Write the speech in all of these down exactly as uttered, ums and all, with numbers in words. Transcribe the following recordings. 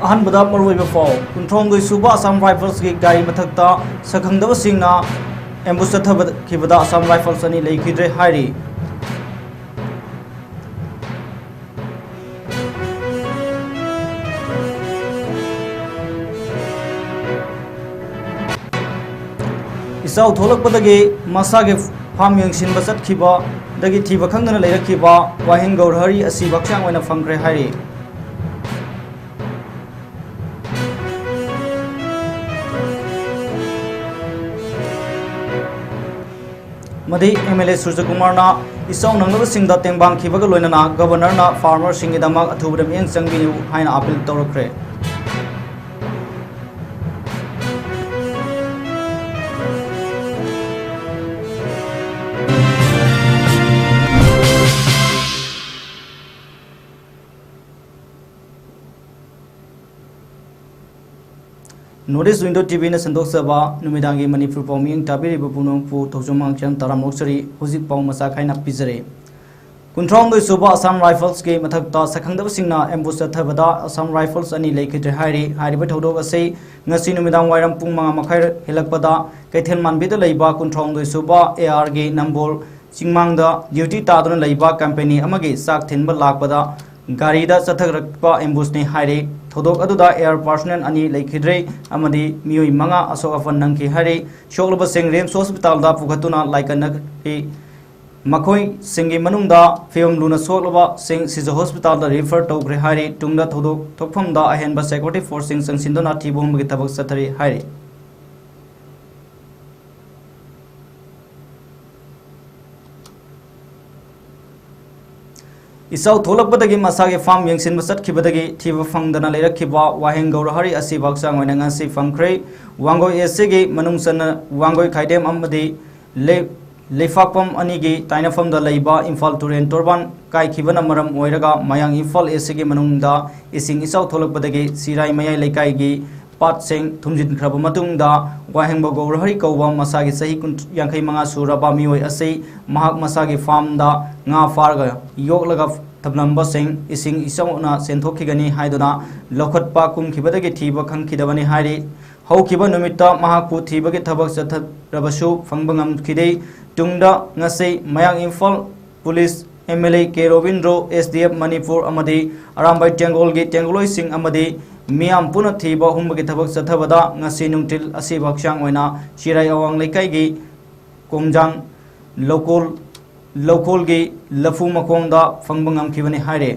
ꯑꯍꯥꯟꯕꯗ ꯃꯔꯨꯑꯣꯏꯕ ꯄꯥꯎ꯫ ꯀꯨꯟꯊ꯭ꯔꯥꯍꯨꯝꯗꯣꯏ ꯁꯨꯕ ꯑꯁꯥꯝ ꯔꯥꯏꯐꯜꯁꯀꯤ ꯒꯥꯔꯤ ꯃꯊꯛꯇ ꯁꯛꯈꯪꯗꯕꯁꯤꯡꯅ ꯑꯦꯝꯕꯨꯁ ꯆꯠꯊꯕꯈꯤꯕꯗ ꯑꯁꯥꯝ ꯔꯥꯏꯐꯜꯁ ꯑꯅꯤ ꯂꯩꯈꯤꯗ꯭ꯔꯦ ꯍꯥꯏꯔꯤ꯫ ꯏꯆꯥꯎ ꯊꯣꯛꯂꯛꯄꯗꯒꯤ ꯃꯁꯥꯒꯤ ꯐꯥꯝ ꯌꯦꯡꯁꯤꯟꯕ ꯆꯠꯈꯤꯕꯗꯒꯤ ꯊꯤꯕ ꯈꯪꯗꯅ ꯂꯩꯔꯛꯈꯤꯕ ꯋꯥꯍꯦꯡ ꯒꯧꯔꯍꯔꯤ ꯑꯁꯤꯕ ꯍꯛꯆꯥꯡ ꯑꯣꯏꯅ ꯐꯪꯈ꯭ꯔꯦ ꯍꯥꯏꯔꯤ꯫ ꯃꯗꯤ ꯑꯦꯝ ꯑꯦꯜ ꯑꯦ ꯁꯨꯔꯖꯀꯨꯃꯥꯔꯅ ꯏꯆꯥꯎ ꯅꯪꯂꯕꯁꯤꯡꯗ ꯇꯦꯡꯕꯥꯡꯈꯤꯕꯒ ꯂꯣꯏꯅꯅ ꯒꯕꯔꯅꯔꯅ ꯐꯥꯔꯃꯔꯁꯤꯡꯒꯤꯗꯃꯛ ꯑꯊꯨꯕꯗ ꯃꯤꯠꯌꯦꯡ ꯆꯪꯕꯤꯌꯨ ꯍꯥꯏꯅ ꯑꯥꯄꯤꯜ ꯇꯧꯔꯛꯈ꯭ꯔꯦ꯫ North East Window T Vꯅ ꯁꯟꯗꯣꯛꯆꯕ ꯅꯨꯃꯤꯗꯥꯡꯒꯤ ꯃꯅꯤꯄꯨꯔ ꯄꯥꯎ ꯃꯤꯠꯌꯦꯡ ꯇꯥꯕꯤꯔꯤꯕ ꯄꯨꯝꯅꯃꯛꯄꯨ ꯊꯧꯖꯝ ꯍꯛꯆꯥꯡ ꯇꯔꯥꯝꯅ ꯑꯣꯛꯆꯔꯤ꯫ ꯍꯧꯖꯤꯛ ꯄꯥꯎ ꯃꯆꯥ ꯈꯥꯏꯅ ꯄꯤꯖꯔꯤ꯫ ꯀꯨꯟꯊ꯭ꯔꯥꯍꯨꯝꯗꯣꯏ ꯁꯨꯕ ꯑꯁꯥꯝ ꯔꯥꯏꯐꯜꯁꯀꯤ ꯃꯊꯛꯇ ꯁꯛꯈꯪꯗꯕꯁꯤꯡꯅ ꯑꯦꯝꯕꯨꯁ ꯆꯠꯊꯕꯗ ꯑꯁꯥꯝ ꯔꯥꯏꯐꯜꯁ ꯑꯅꯤ ꯂꯩꯈꯤꯗ꯭ꯔꯦ ꯍꯥꯏꯔꯤ꯫ ꯍꯥꯏꯔꯤꯕ ꯊꯧꯗꯣꯛ ꯑꯁꯤ ꯉꯁꯤ ꯅꯨꯃꯤꯗꯥꯡ ꯋꯥꯏꯔꯝ ꯄꯨꯡ ꯃꯉꯥ ꯃꯈꯥꯏ ꯍꯦꯜꯂꯛꯄꯗ ꯀꯩꯊꯦꯜ ꯃꯥꯟꯕꯤꯗ ꯂꯩꯕ ꯀꯨꯟꯊ꯭ꯔꯥꯍꯨꯝꯗꯣꯏ ꯁꯨꯕ ꯑꯦ ꯑꯥꯔꯒꯤ ꯅꯝꯕꯣꯜ ꯆꯤꯡꯃꯥꯡꯗ ꯗ꯭ꯌꯨꯇꯤ ꯇꯥꯗꯨꯅ ꯂꯩꯕ ꯀꯝꯄꯦꯅꯤ ꯑꯃꯒꯤ ꯆꯥꯛ ꯊꯤꯟꯕ ꯂꯥꯛꯄꯗ ꯒꯥꯔꯤꯗ ꯆꯠꯊꯔꯛꯄ ꯑꯦꯝꯕꯨꯁꯅꯤ ꯍꯥꯏꯔꯤ꯫ ꯊꯧꯗꯣꯛ ꯑꯗꯨꯗ ꯑꯦꯌꯥꯔ ꯄꯥꯔꯁꯣꯅꯦꯜ ꯑꯅꯤ ꯂꯩꯈꯤꯗ꯭ꯔꯦ ꯑꯃꯗꯤ ꯃꯤꯑꯣꯏ ꯃꯉꯥ ꯑꯁꯣꯛ ꯑꯄꯟ ꯅꯪꯈꯤ ꯍꯥꯏꯔꯤ꯫ ꯁꯣꯛꯂꯕꯁꯤꯡ ꯔꯤꯝꯁ ꯍꯣꯁꯄꯤꯇꯥꯜꯗ ꯄꯨꯈꯠꯇꯨꯅ ꯂꯥꯏꯀꯠꯅꯈꯤ꯫ ꯃꯈꯣꯏꯁꯤꯡꯒꯤ ꯃꯅꯨꯡꯗ ꯐꯤꯕꯝ ꯂꯨꯅ ꯁꯣꯛꯂꯕꯁꯤꯡ ꯁꯤꯖ ꯍꯣꯁꯄꯤꯇꯥꯜꯗ ꯔꯤꯐꯔ ꯇꯧꯈ꯭ꯔꯦ ꯍꯥꯏꯔꯤ꯫ ꯇꯨꯡꯗ ꯊꯧꯗꯣꯛ ꯊꯣꯛꯐꯝꯗ ꯑꯍꯦꯟꯕ ꯁꯦꯀ꯭ꯌꯨꯔꯤꯇꯤ ꯐꯣꯔꯁꯁꯤꯡ ꯆꯪꯁꯤꯟꯗꯨꯅ ꯊꯤꯕ ꯍꯨꯝꯕꯒꯤ ꯊꯕꯛ ꯆꯠꯊꯔꯤ ꯍꯥꯏꯔꯤ꯫ ꯏꯆꯥꯎ ꯊꯣꯛꯂꯛꯄꯗꯒꯤ ꯃꯁꯥꯒꯤ ꯐꯥꯝ ꯌꯦꯡꯁꯤꯟꯕ ꯆꯠꯈꯤꯕꯗꯒꯤ ꯊꯤꯕ ꯐꯪꯗꯅ ꯂꯩꯔꯛꯈꯤꯕ ꯋꯥꯍꯦꯡ ꯒꯧꯔꯍꯔꯤ ꯑꯁꯤꯕ ꯍꯛꯆꯥꯡ ꯑꯣꯏꯅ ꯉꯁꯤ ꯐꯪꯈ꯭ꯔꯦ꯫ ꯋꯥꯡꯒꯣꯏ ꯑꯦꯁ ꯁꯤꯒꯤ ꯃꯅꯨꯡ ꯆꯟꯅ ꯋꯥꯡꯒꯣꯏ ꯈꯥꯏꯗꯦꯝ ꯑꯃꯗꯤ ꯂꯩ-, ꯂꯩꯐꯥꯛꯄꯝ ꯑꯅꯤꯒꯤ ꯇꯥꯏꯅꯐꯝꯗ ꯂꯩꯕ ꯏꯝꯐꯥꯜ ꯇꯨꯔꯦꯟ ꯇꯣꯔꯕꯥꯟ ꯀꯥꯏꯈꯤꯕꯅ ꯃꯔꯝ ꯑꯣꯏꯔꯒ ꯃꯌꯥꯡ ꯏꯝꯐꯥꯜ ꯑꯦꯁ ꯁꯤꯒꯤ ꯃꯅꯨꯡꯗ ꯏꯁꯤꯡ ꯏꯆꯥꯎ ꯊꯣꯛꯂꯛꯄꯗꯒꯤ ꯁꯤꯔꯥꯏ ꯃꯌꯥꯏ ꯂꯩꯀꯥꯏꯒꯤ ꯄꯥꯠꯁꯤꯡ ꯊꯨꯝꯖꯤꯟꯈ꯭ꯔꯕ ꯃꯇꯨꯡꯗ ꯋꯥꯍꯦꯡꯕ ꯒꯧꯔꯍꯔꯤ ꯀꯧꯕ ꯃꯁꯥꯒꯤ ꯆꯍꯤ ꯀꯨꯟ, ꯌꯥꯡꯈꯩ ꯃꯉꯥ ꯁꯨꯔꯕ ꯃꯤꯑꯣꯏ ꯑꯁꯤ ꯃꯍꯥꯛ ꯃꯁꯥꯒꯤ ꯐꯥꯔꯝꯗ ꯉꯥ ꯐꯥꯔꯒ ꯌꯣꯛꯂꯒ ꯊꯝꯂꯝꯕꯁꯤꯡ ꯏꯁꯤꯡ ꯏꯆꯥꯎꯅ ꯆꯦꯟꯊꯣꯛꯈꯤꯒꯅꯤ ꯍꯥꯏꯗꯨꯅ ꯂꯧꯈꯠꯄ ꯀꯨꯝꯈꯤꯕꯗꯒꯤ ꯊꯤꯕ ꯈꯪꯈꯤꯗꯕꯅꯤ ꯍꯥꯏꯔꯤ꯫ ꯍꯧꯈꯤꯕ ꯅꯨꯃꯤꯠꯇ ꯃꯍꯥꯛꯄꯨ ꯊꯤꯕꯒꯤ ꯊꯕꯛ ꯆꯠꯊꯔꯕꯁꯨ ꯐꯪꯕ ꯉꯝꯈꯤꯗꯦ꯫ ꯇꯨꯡꯗ ꯉꯁꯤ ꯃꯌꯥꯡ Imphal police, M L A K Robindro, S D F Manipur ꯑꯃꯗꯤ ꯑꯔꯥꯝꯕꯥꯏ ꯇꯦꯡꯒꯣꯜꯒꯤ ꯇꯦꯡꯒꯣꯜꯂꯣꯏꯁꯤꯡ ꯑꯃꯗꯤ ꯃꯤꯌꯥꯝ ꯄꯨꯟꯅ ꯊꯤꯕ ꯍꯨꯝꯕꯒꯤ ꯊꯕꯛ ꯆꯠꯊꯕꯗ ꯉꯁꯤ ꯅꯨꯡꯊꯤꯜ ꯑꯁꯤꯕ ꯍꯛꯆꯥꯡ ꯑꯣꯏꯅ ꯆꯤꯔꯥꯏ ꯑꯋꯥꯡ ꯂꯩꯀꯥꯏꯒꯤ ꯀꯣꯝꯖꯥꯡ ꯂꯧꯀꯣꯜ, ꯂꯧꯀꯣꯜꯒꯤ ꯂꯐꯨ ꯃꯈꯣꯡꯗ ꯐꯪꯕ ꯉꯝꯈꯤꯕꯅꯤ ꯍꯥꯏꯔꯦ꯫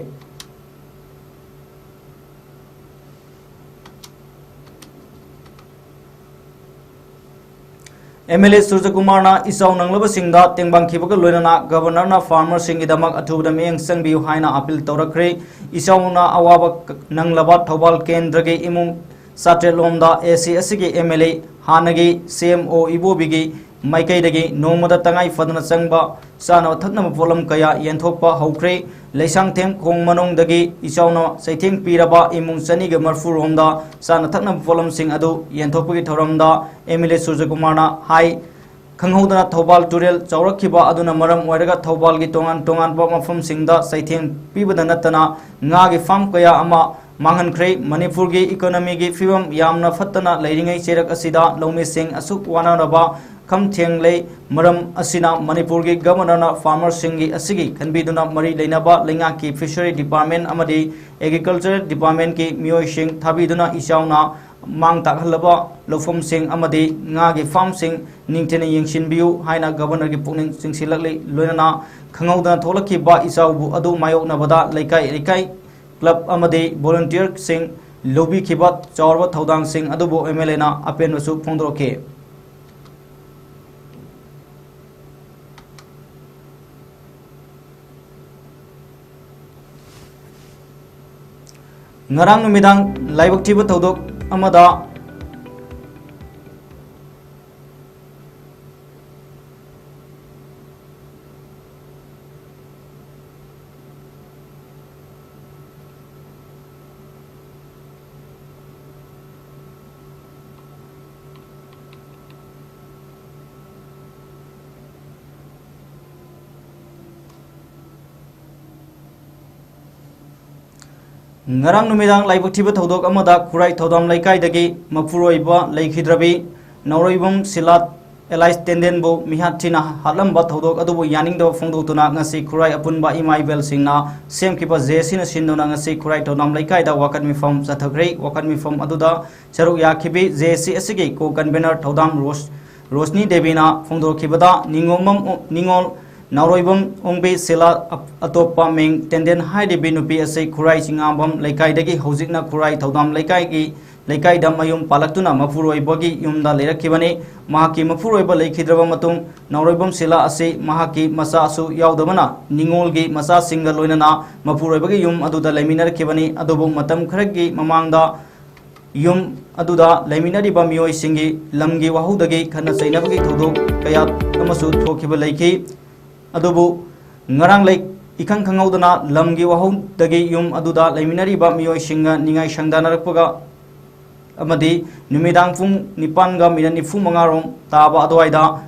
ꯑꯦꯝ ꯑꯦꯜ ꯑꯦ ꯁꯨꯔꯖꯀꯨꯃꯥꯔꯅ ꯏꯆꯥꯎ ꯅꯪꯂꯕꯁꯤꯡꯗ ꯇꯦꯡꯕꯥꯡꯈꯤꯕꯒ ꯂꯣꯏꯅꯅ ꯒꯕꯔꯅꯔꯅ ꯐꯥꯔꯃꯔꯁꯤꯡꯒꯤꯗꯃꯛ ꯑꯊꯨꯕꯗ ꯃꯤꯠꯌꯦꯡ ꯆꯪꯕꯤꯌꯨ ꯍꯥꯏꯅ ꯑꯄꯤꯜ ꯇꯧꯔꯛꯈ꯭ꯔꯦ꯫ ꯏꯆꯥꯎꯅ ꯑꯋꯥꯕ ꯅꯪꯂꯕ ꯊꯧꯕꯥꯜ ꯀꯦꯟꯗ꯭ꯔꯒꯤ ꯏꯃꯨꯡ ꯆꯥꯇ꯭ꯔꯦꯠ ꯂꯣꯝꯗ ꯑꯦ ꯁꯤ ꯑꯁꯤꯒꯤ ꯑꯦꯝ ꯑꯦꯜ ꯑꯦ ꯍꯥꯟꯅꯒꯤ ꯁꯤ ꯑꯦꯝ ꯑꯣ ꯏꯕꯣꯕꯤꯒꯤ ꯃꯥꯏꯀꯩꯗꯒꯤ ꯅꯣꯡꯃꯗ ꯇꯉꯥꯏ ꯐꯗꯅ ꯆꯪꯕ ꯆꯥꯅꯕ ꯊꯛꯅꯕ ꯄꯣꯠꯂꯝ ꯀꯌꯥ ꯌꯦꯟꯊꯣꯛꯄ ꯍꯧꯈ꯭ꯔꯦ꯫ ꯂꯩꯁꯥꯡꯊꯦꯝ ꯈꯣꯡ ꯃꯅꯨꯡꯗꯒꯤ ꯏꯆꯥꯎꯅ ꯆꯩꯊꯦꯡ ꯄꯤꯔꯕ ꯏꯃꯨꯡ ꯆꯅꯤꯒ ꯃꯔꯤꯐꯨ ꯔꯣꯝꯗ ꯆꯥꯅ ꯊꯛꯅꯕ ꯄꯣꯠꯂꯝꯁꯤꯡ ꯑꯗꯨ ꯌꯦꯟꯊꯣꯛꯄꯒꯤ ꯊꯧꯔꯝꯗ ꯑꯦꯝ ꯑꯦꯜ ꯑꯦ ꯁꯨꯔꯖꯀꯨꯃꯥꯔꯅ ꯍꯥꯏ꯫ ꯈꯪꯍꯧꯗꯅ ꯊꯧꯕꯥꯜ ꯇꯨꯔꯦꯜ ꯆꯥꯎꯔꯛꯈꯤꯕ ꯑꯗꯨꯅ ꯃꯔꯝ ꯑꯣꯏꯔꯒ ꯊꯧꯕꯥꯜꯒꯤ ꯇꯣꯉꯥꯟ ꯇꯣꯉꯥꯟꯕ ꯃꯐꯝꯁꯤꯡꯗ ꯆꯩꯊꯦꯡ ꯄꯤꯕꯗ ꯅꯠꯇꯅ ꯉꯥꯒꯤ ꯐꯥꯔꯝ ꯀꯌꯥ ꯑꯃ ꯃꯥꯡꯍꯟꯈ꯭ꯔꯦ꯫ ꯃꯅꯤꯄꯨꯔꯒꯤ ꯏꯀꯣꯅꯣꯃꯤꯒꯤ ꯐꯤꯕꯝ ꯌꯥꯝꯅ ꯐꯠꯇꯅ ꯂꯩꯔꯤꯉꯩ ꯆꯩꯔꯛ ꯑꯁꯤꯗ ꯂꯧꯃꯤꯁꯤꯡ ꯑꯁꯨꯛ ꯋꯥꯅꯔꯕ ꯈꯝ ꯊꯦꯡꯂꯦ꯫ ꯃꯔꯝ ꯑꯁꯤꯅ ꯃꯅꯤꯄꯨꯔꯒꯤ ꯒꯕꯔꯅꯔꯅ ꯐꯥꯔꯃꯔꯁꯤꯡꯒꯤ ꯑꯁꯤꯒꯤ ꯈꯟꯕꯤꯗꯨꯅ ꯃꯔꯤ ꯂꯩꯅꯕ ꯂꯩꯉꯥꯛꯀꯤ ꯐꯤꯁꯔꯤ ꯗꯤꯄꯥꯔꯠꯃꯦꯟ ꯑꯃꯗꯤ ꯑꯦꯒ꯭ꯔꯤꯀꯜꯆꯔ ꯗꯤꯄꯥꯔꯠꯃꯦꯟꯒꯤ ꯃꯤꯑꯣꯏꯁꯤꯡ ꯊꯥꯕꯤꯗꯨꯅ ꯏꯆꯥꯎꯅ ꯃꯥꯡ ꯇꯥꯛꯍꯜꯂꯕ ꯂꯧꯐꯝꯁꯤꯡ ꯑꯃꯗꯤ ꯉꯥꯒꯤ ꯐꯥꯔꯝꯁꯤꯡ ꯅꯤꯡꯊꯤꯅ ꯌꯦꯡꯁꯤꯟꯕꯤꯌꯨ ꯍꯥꯏꯅ ꯒꯕꯔꯅꯔꯒꯤ ꯄꯨꯛꯅꯤꯡ ꯆꯤꯡꯁꯤꯜꯂꯛꯂꯤ꯫ ꯂꯣꯏꯅꯅ ꯈꯪꯍꯧꯗꯅ ꯊꯣꯛꯂꯛꯈꯤꯕ ꯏꯆꯥꯎꯕꯨ ꯑꯗꯨ ꯃꯥꯌꯣꯛꯅꯕꯗ ꯂꯩꯀꯥꯏ ꯂꯩꯀꯥꯏ ꯀ꯭ꯂꯕ ꯑꯃꯗꯤ ꯚꯣꯂꯨꯟꯇꯤꯌꯔꯁꯤꯡ ꯂꯧꯕꯤꯈꯤꯕ ꯆꯥꯎꯔꯕ ꯊꯧꯗꯥꯡꯁꯤꯡ ꯑꯗꯨꯕꯨ ꯑꯦꯝ ꯑꯦꯜ ꯑꯦꯅ ꯑꯄꯦꯟꯕꯁꯨ ꯐꯣꯡꯗꯣꯔꯛꯈꯤ꯫ ꯉꯔꯥꯡ ꯅꯨꯃꯤꯗꯥꯡ ꯂꯥꯏꯕꯛ ꯊꯤꯕ ꯊꯧꯗꯣꯛ ꯑꯃꯗ ꯉꯔꯥꯡ ꯅꯨꯃꯤꯗꯥꯡ ꯂꯥꯏꯕꯛ ꯊꯤꯕ ꯊꯧꯗꯣꯛ ꯑꯃꯗ ꯈꯨꯔꯥꯏ ꯊꯧꯗꯥꯝ ꯂꯩꯀꯥꯏꯗꯒꯤ ꯃꯄꯨꯔꯣꯏꯕ ꯂꯩꯈꯤꯗ꯭ꯔꯕꯤ ꯅꯥꯎꯔꯩꯕꯝ ꯁꯤꯂꯥ ꯑꯦꯂꯥꯏꯁ ꯇꯦꯟꯗꯦꯟꯕꯨ ꯃꯤꯍꯥꯠ ꯊꯤꯅ ꯍꯥꯠꯂꯝꯕ ꯊꯧꯗꯣꯛ ꯑꯗꯨꯕꯨ ꯌꯥꯅꯤꯡꯗꯕ ꯐꯣꯡꯗꯣꯛꯇꯨꯅ ꯉꯁꯤ ꯈꯨꯔꯥꯏ ꯑꯄꯨꯟꯕ ꯏꯃꯥ ꯏꯕꯦꯜꯁꯤꯡꯅ ꯁꯦꯝꯈꯤꯕ ꯖꯦ ꯑꯦ ꯁꯤꯅ ꯁꯤꯟꯗꯨꯅ ꯉꯁꯤ ꯈꯨꯔꯥꯏ ꯊꯧꯗꯥꯝ ꯂꯩꯀꯥꯏꯗ ꯋꯥꯀꯠ ꯃꯤꯐꯝ ꯆꯠꯊꯈ꯭ꯔꯦ꯫ ꯋꯥꯀꯠ ꯃꯤꯐꯝ ꯑꯗꯨꯗ ꯁꯔꯨꯛ ꯌꯥꯈꯤꯕꯤ ꯖꯦ ꯑꯦ ꯁꯤ ꯑꯁꯤꯒꯤ ꯀꯣ ꯀꯟꯚꯦꯅꯔ ꯊꯧꯗꯥꯝ ꯔꯣꯁ-, ꯔꯣꯁꯅꯤ ꯗꯦꯕꯤꯅ ꯐꯣꯡꯗꯣꯛꯈꯤꯕꯗ, ꯅꯤꯉꯣꯝꯕꯝ, ꯅꯤꯉꯣꯜ ꯅꯥꯎꯔꯣꯏꯕꯝ ꯑꯣꯡꯕꯤ ꯁꯤꯂꯥ ꯑꯞ-, ꯑꯇꯣꯞꯄ ꯃꯤꯡ ꯇꯦꯟꯗꯦꯟ ꯍꯥꯏꯔꯤꯕꯤ ꯅꯨꯄꯤ ꯑꯁꯤ ꯈꯨꯔꯥꯏ ꯆꯤꯉꯥꯝꯕꯝ ꯂꯩꯀꯥꯏꯗꯒꯤ ꯍꯧꯖꯤꯛꯅ ꯈꯨꯔꯥꯏ ꯊꯧꯗꯥꯝ ꯂꯩꯀꯥꯏꯒꯤ, ꯂꯩꯀꯥꯏꯗ ꯃꯌꯨꯝ ꯄꯥꯜꯂꯛꯇꯨꯅ ꯃꯄꯨꯔꯣꯏꯕꯒꯤ ꯌꯨꯝꯗ ꯂꯩꯔꯛꯈꯤꯕꯅꯤ꯫ ꯃꯍꯥꯛꯀꯤ ꯃꯄꯨꯔꯣꯏꯕ ꯂꯩꯈꯤꯗ꯭ꯔꯕ ꯃꯇꯨꯡ ꯅꯥꯎꯔꯣꯏꯕꯝ ꯁꯤꯂꯥ ꯑꯁꯤ ꯃꯍꯥꯛꯀꯤ ꯃꯆꯥꯁꯨ ꯌꯥꯎꯗꯕꯅ ꯅꯤꯉꯣꯜꯒꯤ ꯃꯆꯥꯁꯤꯡꯒ ꯂꯣꯏꯅꯅ ꯃꯄꯨꯔꯣꯏꯕꯒꯤ ꯌꯨꯝ ꯑꯗꯨꯗ ꯂꯩꯃꯤꯟꯅꯔꯛꯈꯤꯕꯅꯤ꯫ ꯑꯗꯨꯕꯨ ꯃꯇꯝ ꯈꯔꯒꯤ ꯃꯃꯥꯡꯗ ꯌꯨꯝ ꯑꯗꯨꯗ ꯂꯩꯃꯤꯟꯅꯔꯤꯕ ꯃꯤꯑꯣꯏꯁꯤꯡꯒꯤ ꯂꯝꯒꯤ ꯋꯥꯍꯧꯗꯒꯤ ꯈꯠꯅ ꯆꯩꯅꯕꯒꯤ ꯊꯧꯗꯣꯛ ꯀꯌꯥ ꯑꯃꯁꯨ ꯊꯣꯛꯈꯤꯕ ꯂꯩꯈꯤ꯫ ꯑꯗꯨꯕꯨ ꯉꯔꯥꯡ ꯂꯩ-, ꯏꯈꯪ ꯈꯪꯍꯧꯗꯅ ꯂꯝꯒꯤ ꯋꯥꯍꯧꯗꯒꯤ ꯌꯨꯝ ꯑꯗꯨꯗ ꯂꯩꯃꯤꯟꯅꯔꯤꯕ ꯃꯤꯑꯣꯏꯁꯤꯡꯒ ꯅꯤꯡꯉꯥꯏ ꯁꯪꯗꯥꯅꯔꯛꯄꯒ ꯑꯃꯗꯤ ꯅꯨꯃꯤꯗꯥꯡ ꯄꯨꯡ ꯅꯤꯄꯥꯟꯒ ꯃꯤꯅꯠ ꯅꯤꯐꯨ ꯃꯉꯥ ꯔꯣꯝ ꯇꯥꯕ ꯑꯗꯨꯋꯥꯏꯗ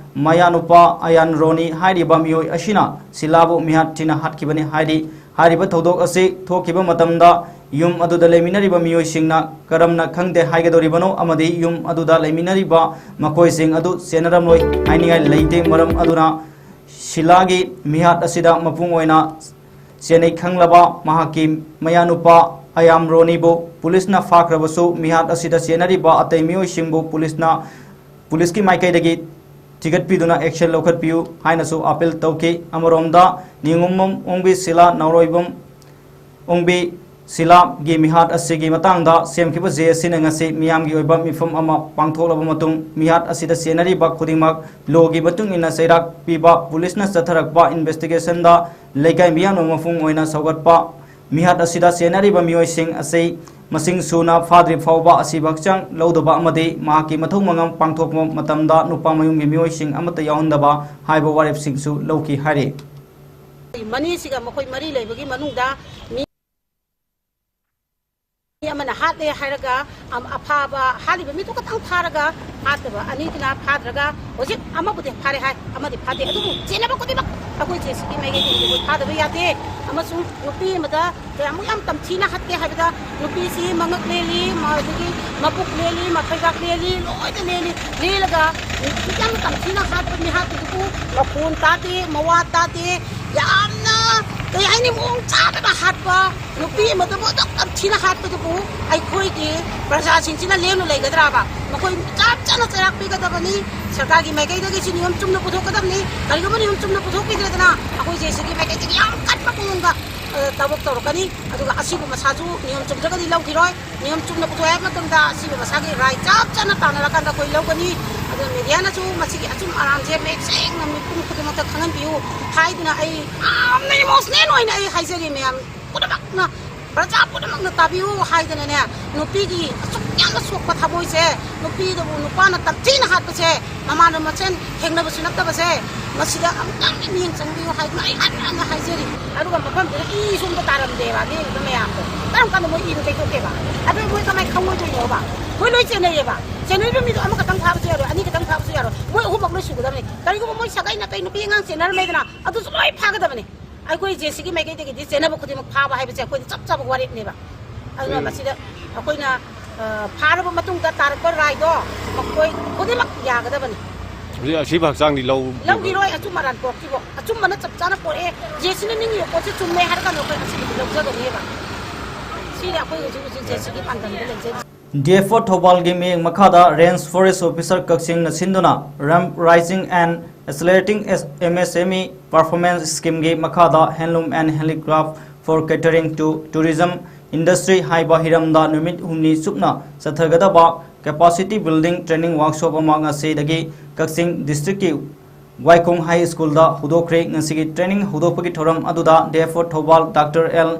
ꯃꯌꯥꯅꯨꯄꯥ ꯑꯌꯥꯟ ꯔꯣꯅꯤ ꯍꯥꯏꯔꯤꯕ ꯃꯤꯑꯣꯏ ꯑꯁꯤꯅ ꯁꯤꯂꯥꯕꯨ ꯃꯤꯍꯥꯠ ꯊꯤꯅ ꯍꯥꯠꯈꯤꯕꯅꯤ ꯍꯥꯏꯔꯤ꯫ ꯍꯥꯏꯔꯤꯕ ꯊꯧꯗꯣꯛ ꯑꯁꯤ ꯊꯣꯛꯈꯤꯕ ꯃꯇꯝꯗ ꯌꯨꯝ ꯑꯗꯨꯗ ꯂꯩꯃꯤꯟꯅꯔꯤꯕ ꯃꯤꯑꯣꯏꯁꯤꯡꯅ ꯀꯔꯝꯅ ꯈꯪꯗꯦ ꯍꯥꯏꯒꯗꯧꯔꯤꯕꯅꯣ ꯑꯃꯗꯤ ꯌꯨꯝ ꯑꯗꯨꯗ ꯂꯩꯃꯤꯟꯅꯔꯤꯕ ꯃꯈꯣꯏꯁꯤꯡ ꯑꯗꯨ ꯆꯦꯟꯅꯔꯝꯂꯣꯏ ꯍꯥꯏꯅꯤꯡꯉꯥꯏ ꯂꯩꯇꯦ꯫ ꯃꯔꯝ ꯑꯗꯨꯅ ꯁꯤꯂꯥꯒꯤ ꯃꯤꯍꯥꯠ ꯑꯁꯤꯗ ꯃꯄꯨꯡ ꯑꯣꯏꯅ ꯆꯦꯟꯅꯩ ꯈꯪꯂꯕ ꯃꯍꯥꯛꯀꯤ ꯃꯌꯥꯅꯨꯄꯥ ꯑꯌꯥꯝ ꯔꯣꯅꯤꯕꯨ ꯄꯨꯂꯤꯁꯅ ꯐꯥꯈ꯭ꯔꯕꯁꯨ ꯃꯤꯍꯥꯠ ꯑꯁꯤꯗ ꯆꯦꯟꯅꯔꯤꯕ ꯑꯇꯩ ꯃꯤꯑꯣꯏꯁꯤꯡꯕꯨ ꯄꯨꯂꯤꯁꯅ, ꯄꯨꯂꯤꯁꯀꯤ ꯃꯥꯏꯀꯩꯗꯒꯤ ꯊꯤꯒꯠꯄꯤꯗꯨꯅ action ꯂꯧꯈꯠꯄꯤꯌꯨ ꯍꯥꯏꯅꯁꯨ appeal ꯇꯧꯈꯤ꯫ ꯑꯃꯔꯣꯝꯗ ꯅꯤꯉꯣꯝꯕꯝ ꯑꯣꯡꯕꯤ ꯁꯤꯂꯥ ꯅꯥꯎꯔꯣꯏꯕꯝ ꯑꯣꯡꯕꯤ ꯁꯤꯂꯥꯒꯤ ꯃꯤꯍꯥꯠ ꯑꯁꯤꯒꯤ ꯃꯇꯥꯡꯗ ꯁꯦꯝꯈꯤꯕ ꯖꯦ ꯑꯦ ꯁꯤꯅ ꯉꯁꯤ ꯃꯤꯌꯥꯝꯒꯤ ꯑꯣꯏꯕ ꯃꯤꯐꯝ ꯑꯃ ꯄꯥꯡꯊꯣꯛꯂꯕ ꯃꯇꯨꯡ ꯃꯤꯍꯥꯠ ꯑꯁꯤꯗ ꯆꯦꯟꯅꯔꯤꯕ ꯈꯨꯗꯤꯡꯃꯛ ꯂꯣꯒꯤ ꯃꯇꯨꯡ ꯏꯟꯅ ꯆꯩꯔꯥꯛ ꯄꯤꯕ ꯄꯨꯂꯤꯁꯅ ꯆꯠꯊꯔꯛꯄ investigationꯗ ꯂꯩꯀꯥꯏ ꯃꯤꯌꯥꯝꯅ ꯃꯄꯨꯡ ꯑꯣꯏꯅ ꯁꯧꯒꯠꯄ ꯃꯤꯍꯥꯠ ꯑꯁꯤꯗ ꯆꯦꯟꯅꯔꯤꯕ ꯃꯤꯑꯣꯏꯁꯤꯡ ꯑꯁꯤ ꯃꯁꯤꯡ ꯁꯨꯅ ꯐꯥꯗ꯭ꯔꯤ ꯐꯥꯎꯕ ꯑꯁꯤꯕ ꯍꯛꯆꯥꯡ ꯂꯧꯗꯕ ꯑꯃꯗꯤ ꯃꯍꯥꯛꯀꯤ ꯃꯊꯧ ꯃꯉꯝ ꯄꯥꯡꯊꯣꯛꯄ ꯃꯇꯝꯗ ꯅꯨꯄꯥ ꯃꯌꯨꯝꯒꯤ ꯃꯤꯑꯣꯏꯁꯤꯡ ꯑꯃꯠꯇ ꯌꯥꯎꯍꯟꯗꯕ ꯍꯥꯏꯕ ꯋꯥꯔꯦꯞꯁꯤꯡꯁꯨ ꯂꯧꯈꯤ ꯍꯥꯏꯔꯤ꯫ ꯃꯅꯤꯁꯤꯒ ꯃꯈꯣꯏ ꯃꯔꯤ ꯂꯩꯕꯒꯤ ꯃꯅꯨꯡꯗ ꯃꯤ ꯑꯃꯅ ꯍꯥꯠꯂꯦ ꯍꯥꯏꯔꯒ, ꯑꯝ, ꯑꯐꯥꯕ ꯍꯥꯠꯂꯤꯕ ꯃꯤꯗꯨ ꯈꯛꯇꯪ ꯐꯥꯔꯒ ꯍꯥꯠꯇꯕ, ꯑꯅꯤꯗꯨꯅ ꯐꯥꯗ꯭ꯔꯒ, ꯍꯧꯖꯤꯛ ꯑꯃꯕꯨꯗꯤ ꯐꯥꯔꯦ ꯍꯥꯏ, ꯑꯃꯗꯤ ꯐꯥꯗꯦ꯫ ꯑꯗꯨꯕꯨ ꯆꯦꯟꯅꯕ ꯈꯨꯗꯤꯡꯃꯛ ꯑꯩꯈꯣꯏ ꯖꯦ ꯁꯤꯒꯤ ꯃꯥꯏꯀꯩꯗꯒꯤ ꯑꯩꯈꯣꯏ ꯐꯥꯗꯕ ꯌꯥꯗꯦ꯫ ꯑꯃꯁꯨꯡ ꯅꯨꯄꯤ ꯑꯃꯗ ꯀꯌꯥꯃꯨꯛ ꯌꯥꯝ ꯇꯝꯊꯤꯅ ꯍꯥꯠꯀꯦ ꯍꯥꯏꯕꯗ, ꯅꯨꯄꯤꯁꯤ ꯃꯉꯛ ꯂꯦꯜꯂꯤ, ꯃ-, ꯑꯗꯒꯤ ꯃꯄꯨꯛ ꯂꯦꯜꯂꯤ, ꯃꯈꯩꯕꯥꯛ ꯂꯦꯜꯂꯤ, ꯂꯣꯏꯅ ꯂꯦꯜꯂꯤ꯫ ꯂꯦꯜꯂꯒ ꯅꯨꯄꯤ ꯌꯥꯝ ꯇꯝꯊꯤꯅ ꯍꯥꯠꯄ ꯃꯤꯍꯥꯠꯄꯗꯨꯕꯨ ꯃꯈꯣꯟ ꯇꯥꯗꯦ, ꯃꯋꯥ ꯇꯥꯗꯦ꯫ ꯌꯥꯝꯅ, ꯀꯩ ꯍꯥꯏꯅꯤ, ꯃꯑꯣꯡ ꯆꯥꯗꯅ ꯍꯥꯠꯄ ꯅꯨꯄꯤ ꯑꯃꯗꯕꯨ ꯑꯗꯨꯛ ꯌꯥꯝ ꯊꯤꯅ ꯍꯥꯠꯄꯗꯨꯕꯨ ꯑꯩꯈꯣꯏꯒꯤ ꯄ꯭ꯔꯖꯥꯁꯤꯡꯁꯤꯅ ꯂꯦꯝꯅ ꯂꯩꯒꯗ꯭ꯔꯥꯕ? ꯃꯈꯣꯏ ꯆꯞ ꯆꯥꯅ ꯆꯩꯔꯥꯛ ꯄꯤꯒꯗꯕꯅꯤ꯫ ꯁꯔꯀꯥꯔꯒꯤ ꯃꯥꯏꯀꯩꯗꯒꯤꯁꯨ ꯅꯤꯌꯣꯝ ꯆꯨꯝꯅ ꯄꯨꯊꯣꯛꯀꯗꯕꯅꯤ꯫ ꯀꯔꯤꯒꯨꯝꯕ ꯅꯤꯌꯣꯝ ꯆꯨꯝꯅ ꯄꯨꯊꯣꯛꯄꯤꯗ꯭ꯔꯦꯗꯅ, ꯑꯩꯈꯣꯏ ꯖꯦ ꯁꯤꯒꯤ ꯃꯥꯏꯀꯩꯗꯒꯤ ꯌꯥꯝ ꯀꯟꯕ ꯃꯑꯣꯡꯗ, ꯑ, ꯊꯕꯛ ꯇꯧꯔꯛꯀꯅꯤ꯫ ꯑꯗꯨꯒ ꯑꯁꯤꯕꯨ ꯃꯁꯥꯁꯨ ꯅꯤꯌꯣꯝ ꯆꯨꯝꯗ꯭ꯔꯒꯗꯤ ꯂꯧꯈꯤꯔꯣꯏ꯫ ꯅꯤꯌꯣꯝ ꯆꯨꯝꯅ ꯄꯨꯊꯣꯛꯑꯦ ꯍꯥꯏꯕ ꯃꯇꯝꯗ ꯑꯁꯤꯕ ꯃꯁꯥꯒꯤ ꯔꯥꯏꯠ ꯆꯞ ꯆꯥꯅ ꯇꯥꯟꯅꯔꯀꯥꯟꯗ ꯑꯩꯈꯣꯏ ꯂꯧꯒꯅꯤ꯫ ꯑꯗꯨꯅ ꯃꯦꯗꯤꯌꯥꯅꯁꯨ ꯃꯁꯤꯒꯤ ꯑꯆꯨꯝ ꯑꯔꯥꯟꯁꯦ ꯃꯌꯦꯛ ꯁꯦꯡꯅ ꯃꯤꯄꯨꯝ ꯈꯨꯗꯤꯡꯃꯛꯇ ꯈꯪꯍꯟꯕꯤꯌꯨ ꯍꯥꯏꯗꯨꯅ ꯑꯩ ꯌꯥꯝꯅ ꯏꯃꯣꯁꯅꯦꯜ ꯑꯣꯏꯅ ꯑꯩ ꯍꯥꯏꯖꯔꯤ ꯃꯌꯥꯝ ꯄꯨꯝꯅꯃꯛꯅ, ꯄ꯭ꯔꯖꯥ ꯄꯨꯝꯅꯃꯛꯅ ꯇꯥꯕꯤꯌꯨ ꯍꯥꯏꯗꯅꯅꯦ, ꯅꯨꯄꯤꯒꯤ ꯑꯁꯨꯛ ꯌꯥꯝꯅ ꯁꯣꯛꯄ ꯊꯃꯣꯏꯁꯦ, ꯅꯨꯄꯤꯗꯕꯨ ꯅꯨꯄꯥꯅ ꯇꯝꯊꯤꯅ ꯍꯥꯠꯄꯁꯦ, ꯃꯃꯥꯟꯅꯕ ꯃꯁꯦꯟ ꯊꯦꯡꯅꯕꯁꯨ ꯅꯠꯇꯕꯁꯦ, ꯃꯁꯤꯗ ꯑꯃꯨꯛꯇꯪ ꯃꯤꯠꯌꯦꯡ ꯆꯪꯕꯤꯌꯨ ꯍꯥꯏꯗꯅ ꯑꯩ ꯍꯟꯅ ꯍꯟꯅ ꯍꯥꯏꯖꯔꯤ꯫ ꯑꯗꯨꯒ ꯃꯐꯝꯗꯨꯗ ꯏ ꯁꯣꯝꯗ ꯇꯥꯔꯝꯗꯦꯕ, ꯂꯦꯡꯉꯤꯕ ꯃꯌꯥꯝꯗꯣ꯫ ꯀꯔꯝ ꯀꯥꯟꯗ ꯃꯣꯏ ꯏꯗꯣ ꯇꯩꯊꯣꯛꯀꯦꯕ? ꯑꯗꯨ ꯃꯣꯏ ꯀꯃꯥꯏꯅ ꯈꯪꯉꯣꯏꯗꯣꯏꯅꯣꯕ? ꯃꯣꯏ ꯂꯣꯏ ꯆꯦꯟꯅꯩꯌꯦꯕ꯫ ꯆꯦꯟꯅꯔꯤꯕ ꯃꯤꯗꯣ ꯑꯃꯈꯛꯇꯪ ꯐꯥꯕꯁꯨ ꯌꯥꯔꯣꯏ, ꯑꯅꯤꯈꯛꯇꯪ ꯐꯥꯕꯁꯨ ꯌꯥꯔꯣꯏ, ꯃꯣꯏ ꯑꯍꯨꯝꯃꯛ ꯂꯣꯏ ꯁꯨꯒꯗꯕꯅꯤ꯫ ꯀꯔꯤꯒꯨꯝꯕ ꯃꯣꯏ ꯁꯥꯒꯩ ꯅꯥꯇꯩ ꯅꯨꯄꯤ ꯑꯉꯥꯡ ꯆꯦꯟꯅꯔꯝꯃꯦꯗꯅ, ꯑꯗꯨꯁꯨ ꯂꯣꯏ ꯐꯥꯒꯗꯕꯅꯤ꯫ ꯑꯩꯈꯣꯏ ꯖꯦ ꯁꯤꯒꯤ ꯃꯥꯏꯀꯩꯗꯒꯤꯗꯤ ꯆꯦꯟꯅꯕ ꯈꯨꯗꯤꯡꯃꯛ ꯐꯥꯕ ꯍꯥꯏꯕꯁꯦ ꯑꯩꯈꯣꯏꯗꯤ ꯆꯞ ꯆꯥꯕ ꯋꯥꯔꯦꯞꯅꯦꯕ꯫ ꯑꯗꯨꯅ ꯎꯝ꯫ ꯃꯁꯤꯗ ꯑꯩꯈꯣꯏꯅ, ꯑ, ꯐꯥꯔꯕ ꯃꯇꯨꯡꯗ ꯇꯥꯔꯛꯄ ꯔꯥꯏꯗꯣ ꯃꯈꯣꯏ ꯈꯨꯗꯤꯡꯃꯛ ꯌꯥꯒꯗꯕꯅꯤ꯫ ꯍꯧꯖꯤꯛ ꯑꯁꯤꯕ ꯍꯛꯆꯥꯡꯗꯤ ꯂꯧ-, ꯂꯧꯈꯤꯔꯣꯏ꯫ ꯑꯆꯨꯝ ꯑꯔꯥꯟ ꯄꯣꯔꯛꯈꯤꯕ, ꯑꯆꯨꯝꯕꯅ ꯆꯞ ꯆꯥꯅ ꯄꯣꯔꯛꯑꯦ, ꯖꯦ ꯁꯤꯅ ꯅꯤꯡꯉꯤꯕ ꯄꯣꯠꯁꯦ ꯆꯨꯝꯃꯦ ꯍꯥꯏꯔꯀꯥꯟꯗ ꯑꯩꯈꯣꯏ ꯑꯁꯤꯕꯗꯤ ꯂꯧꯖꯒꯅꯦꯕ꯫ ꯁꯤꯅꯤ ꯑꯩꯈꯣꯏ ꯍꯧꯖꯤꯛ ꯍꯧꯖꯤꯛ ꯖꯦ ꯁꯤꯒꯤ ꯄꯥꯟꯗꯝꯗ ꯂꯩꯖꯔꯤꯁꯦ꯫ ꯗꯤ ꯑꯦꯐ ꯑꯣ ꯊꯧꯕꯥꯜꯒꯤ ꯃꯤꯠꯌꯦꯡ ꯃꯈꯥꯗ Range Forest Officer ꯀꯛꯆꯤꯡꯅ ꯁꯤꯟꯗꯨꯅ Ramp Raising and Accelerating M S M E Performance Scheme ꯒꯤ ꯃꯈꯥꯗ Handloom and Handicraft for Catering to Tourism Industry ꯍꯥꯏꯕ ꯍꯤꯔꯝꯗ ꯅꯨꯃꯤꯠ ꯍꯨꯝꯅꯤ ꯆꯨꯞꯅ ꯆꯠꯊꯒꯗꯕ Capacity Building Training Workshop ꯑꯃ ꯉꯁꯤꯗꯒꯤ ꯀꯛꯆꯤꯡ district ꯀꯤ ꯋꯥꯏꯈꯣꯡ High School ꯗ ꯍꯧꯗꯣꯛꯈ꯭ꯔꯦ꯫ ꯉꯁꯤꯒꯤ training ꯍꯧꯗꯣꯛꯄꯒꯤ ꯊꯧꯔꯝ ꯑꯗꯨꯗ ꯗꯤ ꯑꯦꯐ ꯑꯣ ꯊꯧꯕꯥꯜ doctor L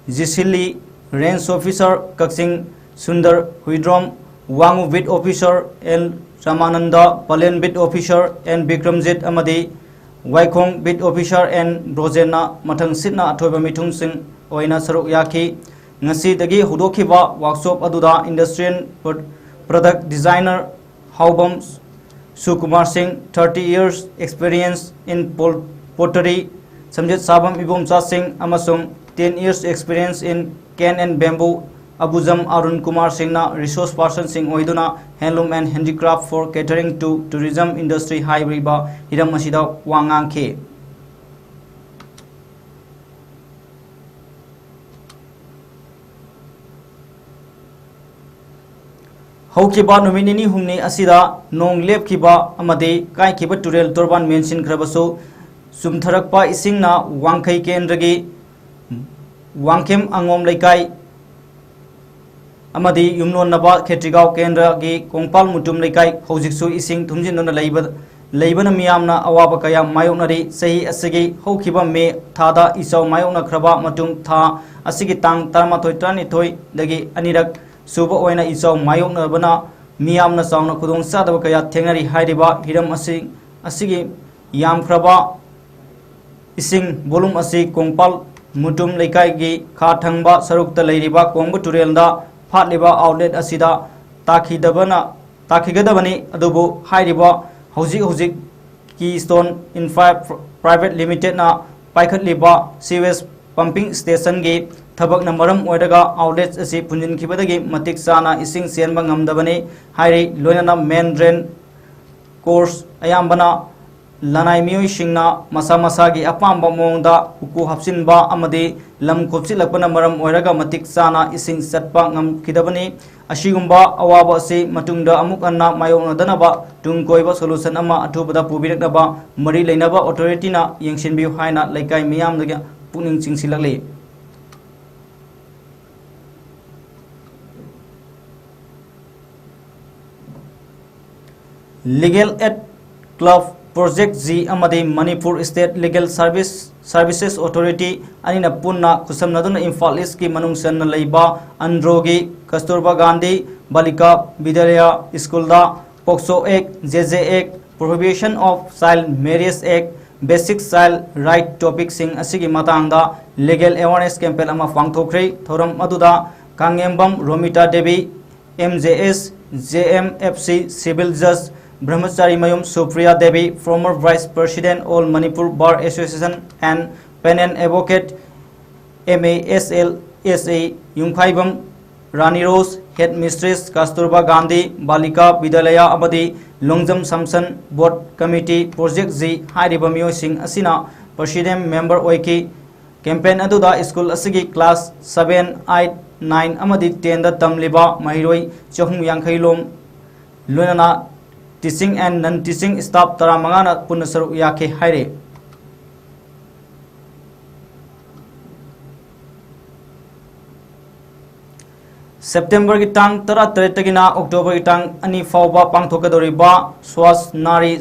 Jicily, Range Officer Kakching Sunder Huidrom, Wangoo Beat Officer L Ramananda, Palen Beat Officer N Bikramjit ꯑꯃꯗꯤ ꯋꯥꯏꯈꯣꯡ Beat Officer ꯑꯦꯟ ꯕ꯭ꯔꯣꯖꯦꯟꯅ ꯃꯊꯪꯁꯤꯠꯅ ꯑꯊꯣꯏꯕ ꯃꯤꯊꯨꯡꯁꯤꯡ ꯑꯣꯏꯅ ꯁꯔꯨꯛ ꯌꯥꯈꯤ꯫ ꯉꯁꯤꯗꯒꯤ ꯍꯧꯗꯣꯛꯈꯤꯕ ꯋꯥꯔꯛꯁꯣꯞ ꯑꯗꯨꯗ industrial product designer Haobam Sukumar Singh, thirty years experience in pottery, ꯁꯝꯖꯦꯠ ꯁꯥꯕꯝ Ibomcha ꯁꯤꯡ ꯑꯃꯁꯨꯡ ten years experience in cane and bamboo ꯑꯕꯨꯖꯝ Arun Kumar ꯁꯤꯡꯅ ꯔꯤꯁꯣꯔꯁ ꯄꯥꯔꯁꯟꯁꯤꯡ ꯑꯣꯏꯗꯨꯅ Handloom and Handicraft for Catering to Tourism Industry ꯍꯥꯏꯔꯤꯕ ꯍꯤꯔꯝ ꯑꯁꯤꯗ ꯋꯥ ꯉꯥꯡꯈꯤ꯫ ꯍꯧꯈꯤꯕ ꯅꯨꯃꯤꯠ ꯅꯤꯅꯤ ꯍꯨꯝꯅꯤ ꯑꯁꯤꯗ ꯅꯣꯡ ꯂꯦꯞꯈꯤꯕ ꯑꯃꯗꯤ ꯀꯥꯏꯈꯤꯕ ꯇꯨꯔꯦꯜ ꯇꯣꯔꯕꯥꯟ ꯃꯦꯟꯁꯤꯟꯈ꯭ꯔꯕꯁꯨ, ꯆꯨꯝꯊꯔꯛꯄ ꯏꯁꯤꯡꯅ ꯋꯥꯡꯈꯩ ꯀꯦꯟꯗ꯭ꯔꯒꯤ ꯋꯥꯡꯈꯦꯝ ꯑꯉꯣꯝ ꯂꯩꯀꯥꯏ ꯑꯃꯗꯤ ꯌꯨꯝꯂꯣꯟꯅꯕ ꯈꯦꯇ꯭ꯔꯤꯒꯥꯎ ꯀꯦꯟꯗ꯭ꯔꯒꯤ ꯀꯣꯡꯄꯥꯜ ꯃꯨꯇꯨꯝ ꯂꯩꯀꯥꯏ ꯍꯧꯖꯤꯛꯁꯨ ꯏꯁꯤꯡ ꯊꯨꯝꯖꯤꯟꯗꯨꯅ ꯂꯩꯕ, ꯂꯩꯕꯅ ꯃꯤꯌꯥꯝꯅ ꯑꯋꯥꯕ ꯀꯌꯥ ꯃꯥꯌꯣꯛꯅꯔꯤ꯫ ꯆꯍꯤ ꯑꯁꯤꯒꯤ ꯍꯧꯈꯤꯕ ꯃꯦ ꯊꯥꯗ ꯏꯆꯥꯎ ꯃꯥꯌꯣꯛꯅꯈ꯭ꯔꯕ ꯃꯇꯨꯡ, ꯊꯥ ꯑꯁꯤꯒꯤ ꯇꯥꯡ ꯇꯔꯥꯃꯥꯊꯣꯏ, ꯇꯔꯥꯅꯤꯊꯣꯏꯗꯒꯤ ꯑꯅꯤꯔꯛ ꯁꯨꯕ ꯑꯣꯏꯅ ꯏꯆꯥꯎ ꯃꯥꯌꯣꯛꯅꯕꯅ ꯃꯤꯌꯥꯝꯅ ꯆꯥꯎꯅ ꯈꯨꯗꯣꯡꯆꯥꯗꯕ ꯀꯌꯥ ꯊꯦꯡꯅꯔꯤ꯫ ꯍꯥꯏꯔꯤꯕ ꯍꯤꯔꯝ ꯑꯁꯤ, ꯑꯁꯤꯒꯤ ꯌꯥꯝꯈ꯭ꯔꯕ ꯏꯁꯤꯡ ꯚꯣꯂꯨꯝ ꯑꯁꯤ ꯀꯣꯡꯄꯥꯜ ꯃꯨꯇꯨꯝ ꯂꯩꯀꯥꯏꯒꯤ ꯈꯥ ꯊꯪꯕ ꯁꯔꯨꯛꯇ ꯂꯩꯔꯤꯕ ꯀꯣꯡꯕ ꯇꯨꯔꯦꯜꯗ ꯐꯥꯠꯂꯤꯕ ꯑꯥꯎꯠꯂꯦꯠ ꯑꯁꯤꯗ ꯇꯥꯈꯤꯗꯕꯅ, ꯇꯥꯈꯤꯒꯗꯕꯅꯤ꯫ ꯑꯗꯨꯕꯨ ꯍꯥꯏꯔꯤꯕ ꯍꯧꯖꯤꯛ ꯍꯧꯖꯤꯛ Keystone Infra Private Limitedꯅ ꯄꯥꯏꯈꯠꯂꯤꯕ ꯁꯤꯋꯦꯖ ꯄꯝꯄꯤꯡ ꯁ꯭ꯇꯦꯁꯟꯒꯤ ꯊꯕꯛꯅ ꯃꯔꯝ ꯑꯣꯏꯔꯒ ꯑꯥꯎꯠꯂꯦꯠ ꯑꯁꯤ ꯐꯨꯟꯖꯤꯟꯈꯤꯕꯗꯒꯤ ꯃꯇꯤꯛ ꯆꯥꯅ ꯏꯁꯤꯡ ꯆꯦꯟꯕ ꯉꯝꯗꯕꯅꯤ ꯍꯥꯏꯔꯤ꯫ ꯂꯣꯏꯅꯅ ꯃꯦꯟ ꯗ꯭ꯔꯦꯟ ꯀꯣꯔꯁ ꯑꯌꯥꯝꯕꯅ ꯂꯅꯥꯏ ꯃꯤꯑꯣꯏꯁꯤꯡꯅ ꯃꯁꯥ ꯃꯁꯥꯒꯤ ꯑꯄꯥꯝꯕ ꯃꯑꯣꯡꯗ ꯎꯀꯨ ꯍꯥꯞꯆꯤꯟꯕ ꯑꯃꯗꯤ ꯂꯝ ꯀꯣꯞꯁꯤꯜꯂꯛꯄꯅ ꯃꯔꯝ ꯑꯣꯏꯔꯒ ꯃꯇꯤꯛ ꯆꯥꯅ ꯏꯁꯤꯡ ꯆꯠꯄ ꯉꯝꯈꯤꯗꯕꯅꯤ꯫ ꯑꯁꯤꯒꯨꯝꯕ ꯑꯋꯥꯕ ꯑꯁꯤ ꯃꯇꯨꯡꯗ ꯑꯃꯨꯛ ꯍꯟꯅ ꯃꯥꯌꯣꯛꯅꯗꯅꯕ ꯇꯨꯡ ꯀꯣꯏꯕ ꯁꯣꯂꯨꯁꯟ ꯑꯃ ꯑꯊꯨꯕꯗ ꯄꯨꯕꯤꯔꯛꯅꯕ ꯃꯔꯤ ꯂꯩꯅꯕ ꯑꯣꯊꯣꯔꯤꯇꯤꯅ ꯌꯦꯡꯁꯤꯟꯕꯤꯌꯨ ꯍꯥꯏꯅ ꯂꯩꯀꯥꯏ ꯃꯤꯌꯥꯝꯗ ꯄꯨꯛꯅꯤꯡ ꯆꯤꯡꯁꯤꯜꯂꯛꯂꯤ꯫ Legal Aid Club Project G ꯑꯃꯗꯤ Manipur State Legal Service, Services Authority ꯑꯅꯤꯅ ꯄꯨꯟꯅ ꯈꯨꯠꯁꯝꯅꯗꯨꯅ ꯏꯝꯐꯥꯜ ꯏꯁꯀꯤ ꯃꯅꯨꯡ ꯆꯟꯅ ꯂꯩꯕ ꯑꯟꯗ꯭ꯔꯣꯒꯤ ꯀꯁꯇꯨꯔꯕꯥ ꯒꯥꯟꯙꯤ ꯕꯥꯂꯤꯀꯥ ꯕꯤꯗ꯭ꯌꯥꯂꯌꯥ ꯁ꯭ꯀꯨꯜꯗ POCSO Act, JJ Act, Prohibition of Child Marriage Act, Basic Child Right topic ꯁꯤꯡ ꯑꯁꯤꯒꯤ ꯃꯇꯥꯡꯗ legal awareness campaign ꯑꯃ ꯄꯥꯡꯊꯣꯛꯈ꯭ꯔꯦ꯫ ꯊꯧꯔꯝ ꯑꯗꯨꯗ ꯀꯥꯡꯉꯦꯝꯕꯝ Romita Devi, M J S, J M F C Civil Judge, Brahmachari Mayum Supriya Devi, former Vice President, All Manipur Bar Association and Patent Advocate, M A S L S A, Yumkhaibam Rani rose, Headmistress Kasturba Gandhi Balika Vidyalaya ꯑꯃꯗꯤ Longjam ꯁꯝꯁꯟ Board Committee, Project G ꯍꯥꯏꯔꯤꯕ ꯃꯤꯑꯣꯏꯁꯤꯡ ꯑꯁꯤꯅ President member ꯑꯣꯏꯈꯤ꯫ Campaign ꯑꯗꯨꯗ school ꯑꯁꯤꯒꯤ class seven, eight, nine ꯑꯃꯗꯤ ten ꯗ ꯇꯝꯂꯤꯕ ꯃꯍꯩꯔꯣꯏ ꯆꯍꯨꯝ ꯌꯥꯡꯈꯩ ꯂꯣꯝ, ꯂꯣꯏꯅꯅ teaching and non teaching staff ꯇꯔꯥꯃꯉꯥꯅ ꯄꯨꯟꯅ ꯁꯔꯨꯛ ꯌꯥꯈꯤ ꯍꯥꯏꯔꯤ꯫ September ꯒꯤ ꯇꯥꯡ ꯇꯔꯥꯇꯔꯦꯠꯇꯒꯤꯅ October ꯒꯤ ꯇꯥꯡ ꯑꯅꯤ ꯐꯥꯎꯕ ꯄꯥꯡꯊꯣꯛꯀꯗꯧꯔꯤꯕ Swasth Nari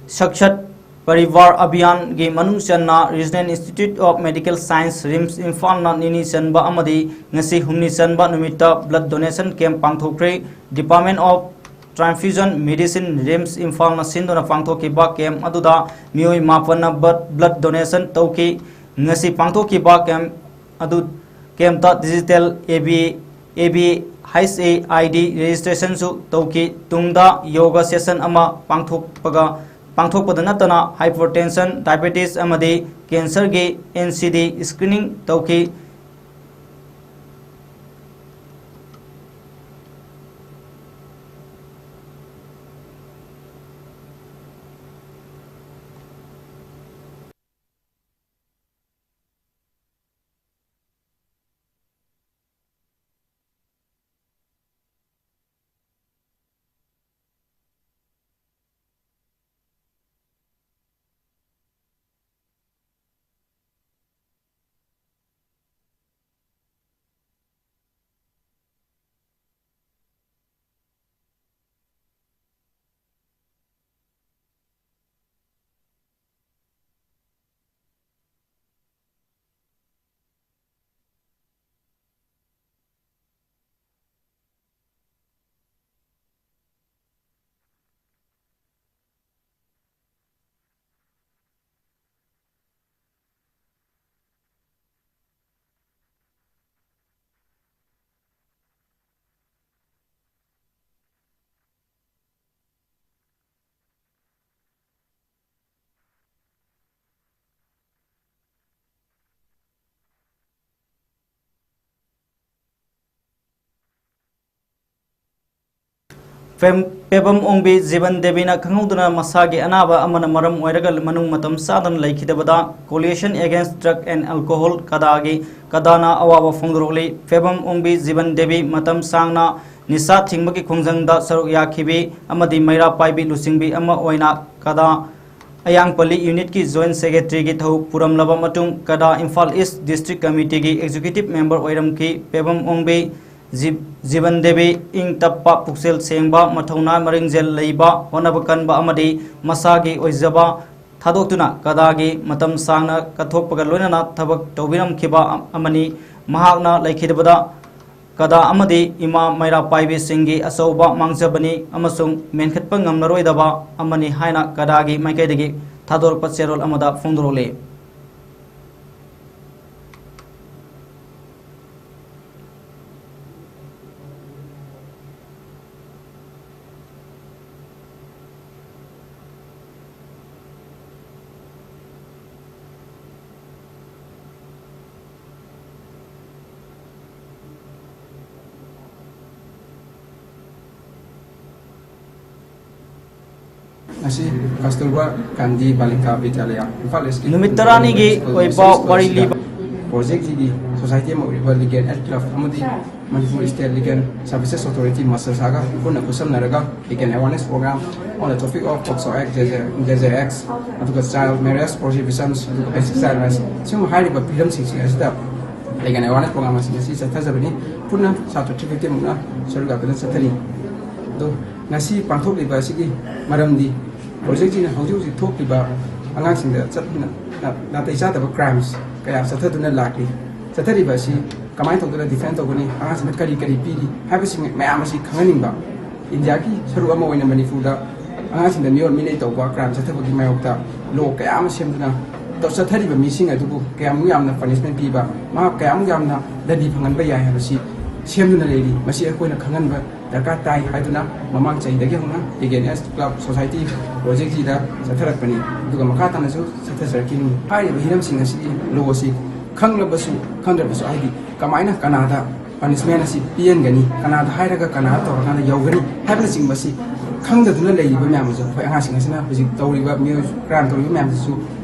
Sakshat Parivar Abhiyan ꯒꯤ ꯃꯅꯨꯡ ꯆꯟꯅ Regional Institute of Medical Science, RIMS ꯏꯝꯐꯥꯜꯅ ꯅꯤꯅꯤ ꯆꯟꯕ ꯑꯃꯗꯤ ꯉꯁꯤ ꯍꯨꯝꯅꯤ ꯆꯟꯕ ꯅꯨꯃꯤꯠꯇ blood donation camp ꯄꯥꯡꯊꯣꯛꯈ꯭ꯔꯦ꯫ Department of Transfusion Medicine, RIMS ꯏꯝꯐꯥꯜꯅ ꯁꯤꯟꯗꯨꯅ ꯄꯥꯡꯊꯣꯛꯈꯤꯕ camp ꯑꯗꯨꯗ ꯃꯤꯑꯣꯏ ꯃꯥꯄꯟꯅ blood, blood donation ꯇꯧꯈꯤ꯫ ꯉꯁꯤ ꯄꯥꯡꯊꯣꯛꯈꯤꯕ camp ꯑꯗꯨ, camp ꯇ digital A B, A B H A I D registration ꯁꯨ ꯇꯧꯈꯤ꯫ ꯇꯨꯡꯗ yoga session ꯑꯃ ꯄꯥꯡꯊꯣꯛꯄꯒ, ꯄꯥꯡꯊꯣꯛꯄꯗ ꯅꯠꯇꯅ hypertension, diabetes ꯑꯃꯗꯤ cancer ꯒꯤ N C D screening ꯇꯧꯈꯤ꯫ ꯄꯦꯝ-, ꯄꯦꯕꯝ ꯑꯣꯡꯕꯤ ꯖꯤꯕꯟ ꯗꯦꯕꯤꯅ ꯈꯪꯍꯧꯗꯅ ꯃꯁꯥꯒꯤ ꯑꯅꯥꯕ ꯑꯃꯅ ꯃꯔꯝ ꯑꯣꯏꯔꯒ ꯃꯅꯨꯡ ꯃꯇꯝ ꯆꯥꯗꯅ ꯂꯩꯈꯤꯗꯕꯗ Coalition Against Drug and Alcohol, ꯀꯗꯥꯒꯤ, ꯀꯗꯥꯅ ꯑꯋꯥꯕ ꯐꯣꯡꯗꯣꯔꯛꯂꯤ꯫ ꯄꯦꯕꯝ ꯑꯣꯡꯕꯤ ꯖꯤꯕꯟ ꯗꯦꯕꯤ ꯃꯇꯝ ꯁꯥꯡꯅ ꯅꯤꯁꯥ ꯊꯤꯡꯕꯒꯤ ꯈꯣꯡꯖꯪꯗ ꯁꯔꯨꯛ ꯌꯥꯈꯤꯕꯤ ꯑꯃꯗꯤ ꯃꯩꯔꯥ ꯄꯥꯏꯕꯤ ꯂꯨꯆꯤꯡꯕꯤ ꯑꯃ ꯑꯣꯏꯅ ꯀꯗꯥ ꯑꯌꯥꯡꯄꯜꯂꯤ ꯌꯨꯅꯤꯠꯀꯤ Joint Secretaryꯒꯤ ꯊꯧ ꯄꯨꯔꯝꯂꯕ ꯃꯇꯨꯡ ꯀꯗꯥ ꯏꯝꯐꯥꯜ East District Committeeꯒꯤ Executive Member ꯑꯣꯏꯔꯝꯈꯤ꯫ ꯄꯦꯕꯝ ꯑꯣꯡꯕꯤ ꯖꯤ-, ꯖꯤꯕꯟ ꯗꯦꯕꯤ ꯏꯪ ꯇꯞꯄ, ꯄꯨꯛꯆꯦꯜ ꯁꯦꯡꯕ, ꯃꯊꯧꯅꯥ ꯃꯔꯤꯡꯖꯦꯜ ꯂꯩꯕ, ꯍꯣꯠꯅꯕ ꯀꯟꯕ ꯑꯃꯗꯤ ꯃꯁꯥꯒꯤ ꯑꯣꯏꯖꯕ ꯊꯥꯗꯣꯛꯇꯨꯅ ꯀꯗꯥꯒꯤ ꯃꯇꯝ ꯁꯥꯡꯅ ꯀꯠꯊꯣꯛꯄꯒ ꯂꯣꯏꯅꯅ ꯊꯕꯛ ꯇꯧꯕꯤꯔꯝꯈꯤꯕ ꯑꯃꯅꯤ꯫ ꯃꯍꯥꯛꯅ ꯂꯩꯈꯤꯗꯕꯗ ꯀꯗꯥ ꯑꯃꯗꯤ ꯏꯃꯥ ꯃꯩꯔꯥ ꯄꯥꯏꯕꯤꯁꯤꯡꯒꯤ ꯑꯆꯧꯕ ꯃꯥꯡꯖꯕꯅꯤ ꯑꯃꯁꯨꯡ ꯃꯦꯟꯈꯠꯄ ꯉꯝꯂꯔꯣꯏꯗꯕ ꯑꯃꯅꯤ ꯍꯥꯏꯅ ꯀꯗꯥꯒꯤ ꯃꯥꯏꯀꯩꯗꯒꯤ ꯊꯥꯗꯣꯔꯛꯄ ꯆꯦꯔꯣꯜ ꯑꯃꯗ ꯐꯣꯡꯗꯣꯔꯛꯂꯤ꯫ ꯉꯁꯤ ꯀꯁꯇꯨꯔꯕꯥ ꯒꯥꯟꯙꯤ ꯕꯥꯂꯤꯀꯥ ꯕꯤꯗ꯭ꯌꯥꯂꯌ, ꯏꯝꯐꯥꯜ ꯏꯁꯀꯤ ꯅꯨꯃꯤꯠ ꯇꯔꯥꯅꯤꯒꯤ ꯁ꯭ꯀꯨꯜ ꯑꯣꯏꯕ ꯁꯤꯗ ꯋꯥꯔꯤ ꯂꯤꯕ꯫ ꯄ꯭ꯔꯣꯖꯦꯛꯁꯤꯒꯤ ꯁꯣꯁꯥꯏꯇꯤ ꯑꯃ ꯑꯣꯏꯔꯤꯕ ꯂꯤꯒꯦꯜ ꯑꯦꯗ ꯀ꯭ꯂꯕ ꯑꯃꯗꯤ Manipur state legal services authority ꯃꯁꯇꯔꯁꯥꯒ ꯄꯨꯟꯅ ꯈꯨꯠꯁꯝꯅꯔꯒ legal awareness program on the topic of POCSO Act, JJ, JJ Acts, ꯑꯗꯨꯒ ꯆꯥꯏꯜ ꯃꯦꯔꯦꯖ ꯄ꯭ꯔꯣꯍꯤꯕꯤꯁꯟ, ꯑꯗꯨꯒ ꯕꯦꯁꯤꯛ ꯆꯥꯏꯜ ꯔꯥꯏꯠꯁ, ꯁꯤꯒꯨꯝꯕ ꯍꯥꯏꯔꯤꯕ ꯍꯤꯔꯝꯁꯤꯡꯁꯤꯡ ꯑꯁꯤꯗ ꯂꯤꯒꯦꯜ ꯑꯦꯋꯥꯔꯅꯦꯁ ꯄ꯭ꯔꯣꯒ꯭ꯔꯥꯝ ꯑꯁꯤ ꯉꯁꯤ ꯆꯠꯊꯖꯕꯅꯤ꯫ ꯄꯨꯟꯅ ꯁꯥꯇ꯭ꯔ ꯊ꯭ꯔꯤ ꯐꯤꯐꯇꯤ ꯃꯨꯛꯅ ꯁꯔꯨꯛ ꯌꯥꯗꯨꯅ ꯆꯠꯊꯔꯤ꯫ ꯑꯗꯣ ꯉꯁꯤ ꯄꯥꯡꯊꯣꯛꯂꯤꯕ ꯑꯁꯤꯒꯤ ꯃꯔꯝꯗꯤ ꯄ꯭ꯔꯣꯖꯦꯛꯁꯤꯅ ꯍꯧꯖꯤꯛ ꯍꯧꯖꯤꯛ ꯊꯣꯛꯂꯤꯕ ꯑꯉꯥꯡꯁꯤꯡꯗ ꯆꯠ-, ꯅ-, ꯅ-, ꯅꯥꯇꯩ ꯆꯥꯗꯕ ꯀ꯭ꯔꯥꯏꯝꯁ ꯀꯌꯥ ꯆꯠꯊꯗꯨꯅ ꯂꯥꯛꯂꯤ꯫ ꯆꯠꯊꯔꯤꯕ ꯑꯁꯤ ꯀꯃꯥꯏꯅ ꯇꯧꯗꯅ ꯗꯤꯐꯦꯟ ꯇꯧꯒꯅꯤ, ꯑꯉꯥꯡꯁꯤꯡꯗ ꯀꯔꯤ ꯀꯔꯤ ꯄꯤꯔꯤ ꯍꯥꯏꯕꯁꯤ ꯃꯌꯥꯝ ꯑꯁꯤ ꯈꯪꯍꯟꯅꯤꯡꯕ꯫ ꯏꯟꯗꯤꯌꯥꯒꯤ ꯁꯔꯨꯛ ꯑꯃ ꯑꯣꯏꯅ ꯃꯅꯤꯄꯨꯔꯗ ꯑꯉꯥꯡꯁꯤꯡꯗ ꯃꯤꯑꯣꯠ ꯃꯤꯅꯩ ꯇꯧꯕ, ꯀ꯭ꯔꯥꯏꯝ ꯆꯠꯊꯕꯒꯤ ꯃꯥꯌꯣꯛꯇ ꯂꯣ ꯀꯌꯥ ꯑꯃ ꯁꯦꯝꯗꯨꯅ ꯇꯧ-, ꯆꯠꯊꯔꯤꯕ ꯃꯤꯁꯤꯡ ꯑꯗꯨꯕꯨ ꯀꯌꯥꯃꯨꯛ ꯌꯥꯝꯅ ꯄꯅꯤꯁꯃꯦꯟ ꯄꯤꯕ, ꯃꯍꯥꯛ ꯀꯌꯥꯃꯨꯛ ꯌꯥꯝꯅ ꯗꯟꯗꯤ ꯐꯪꯍꯟꯕ ꯌꯥꯏ ꯍꯥꯏꯕꯁꯤ ꯁꯦꯝꯗꯨꯅ ꯂꯩꯔꯤ꯫ ꯃꯁꯤ ꯑꯩꯈꯣꯏꯅ ꯈꯪꯍꯟꯕ ꯗꯔꯀꯥꯔ ꯇꯥꯏ ꯍꯥꯏꯗꯨꯅ ꯃꯃꯥꯡ ꯆꯍꯤꯗꯒꯤ ꯍꯧꯅ ꯂꯤꯒꯦꯜ ꯑꯦꯋꯥꯔꯅꯦꯁ ꯀ꯭ꯂꯕ ꯁꯣꯁꯥꯏꯇꯤ ꯄ꯭ꯔꯣꯖꯦꯛꯁꯤꯗ ꯆꯠꯊꯔꯛꯄꯅꯤ꯫ ꯑꯗꯨꯒ ꯃꯈꯥ ꯇꯥꯅꯁꯨ ꯆꯠꯊꯖꯔꯛꯈꯤꯅꯤ꯫ ꯍꯥꯏꯔꯤꯕ ꯍꯤꯔꯝꯁꯤꯡ ꯑꯁꯤꯒꯤ ꯂꯣ ꯑꯁꯤ ꯈꯪꯂꯕꯁꯨ ꯈꯪꯗ꯭ꯔꯕꯁꯨ, ꯍꯥꯏꯗꯤ ꯀꯃꯥꯏꯅ ꯀꯅꯥꯗ ꯄꯅꯤꯁꯃꯦꯟ ꯑꯁꯤ ꯄꯤꯍꯟꯒꯅꯤ, ꯀꯅꯥꯗ ꯍꯥꯏꯔꯒ ꯀꯅꯥꯗ ꯇꯧꯔꯀꯥꯟꯗ ꯌꯧꯒꯅꯤ ꯍꯥꯏꯕꯅꯆꯤꯡꯕ ꯑꯁꯤ ꯈꯪꯗꯗꯨꯅ ꯂꯩꯔꯤꯕ ꯃꯌꯥꯝ ꯑꯁꯨ, ꯑꯩꯈꯣꯏ ꯑꯉꯥꯡꯁꯤꯡ ꯑꯁꯤꯅ ꯍꯧꯖꯤꯛ ꯇꯧꯔꯤꯕ ꯃꯤꯑꯣꯏ ꯀ꯭ꯔꯥꯏꯝ ꯇꯧꯔꯤꯕ ꯃꯌꯥꯝꯁꯤꯁꯨ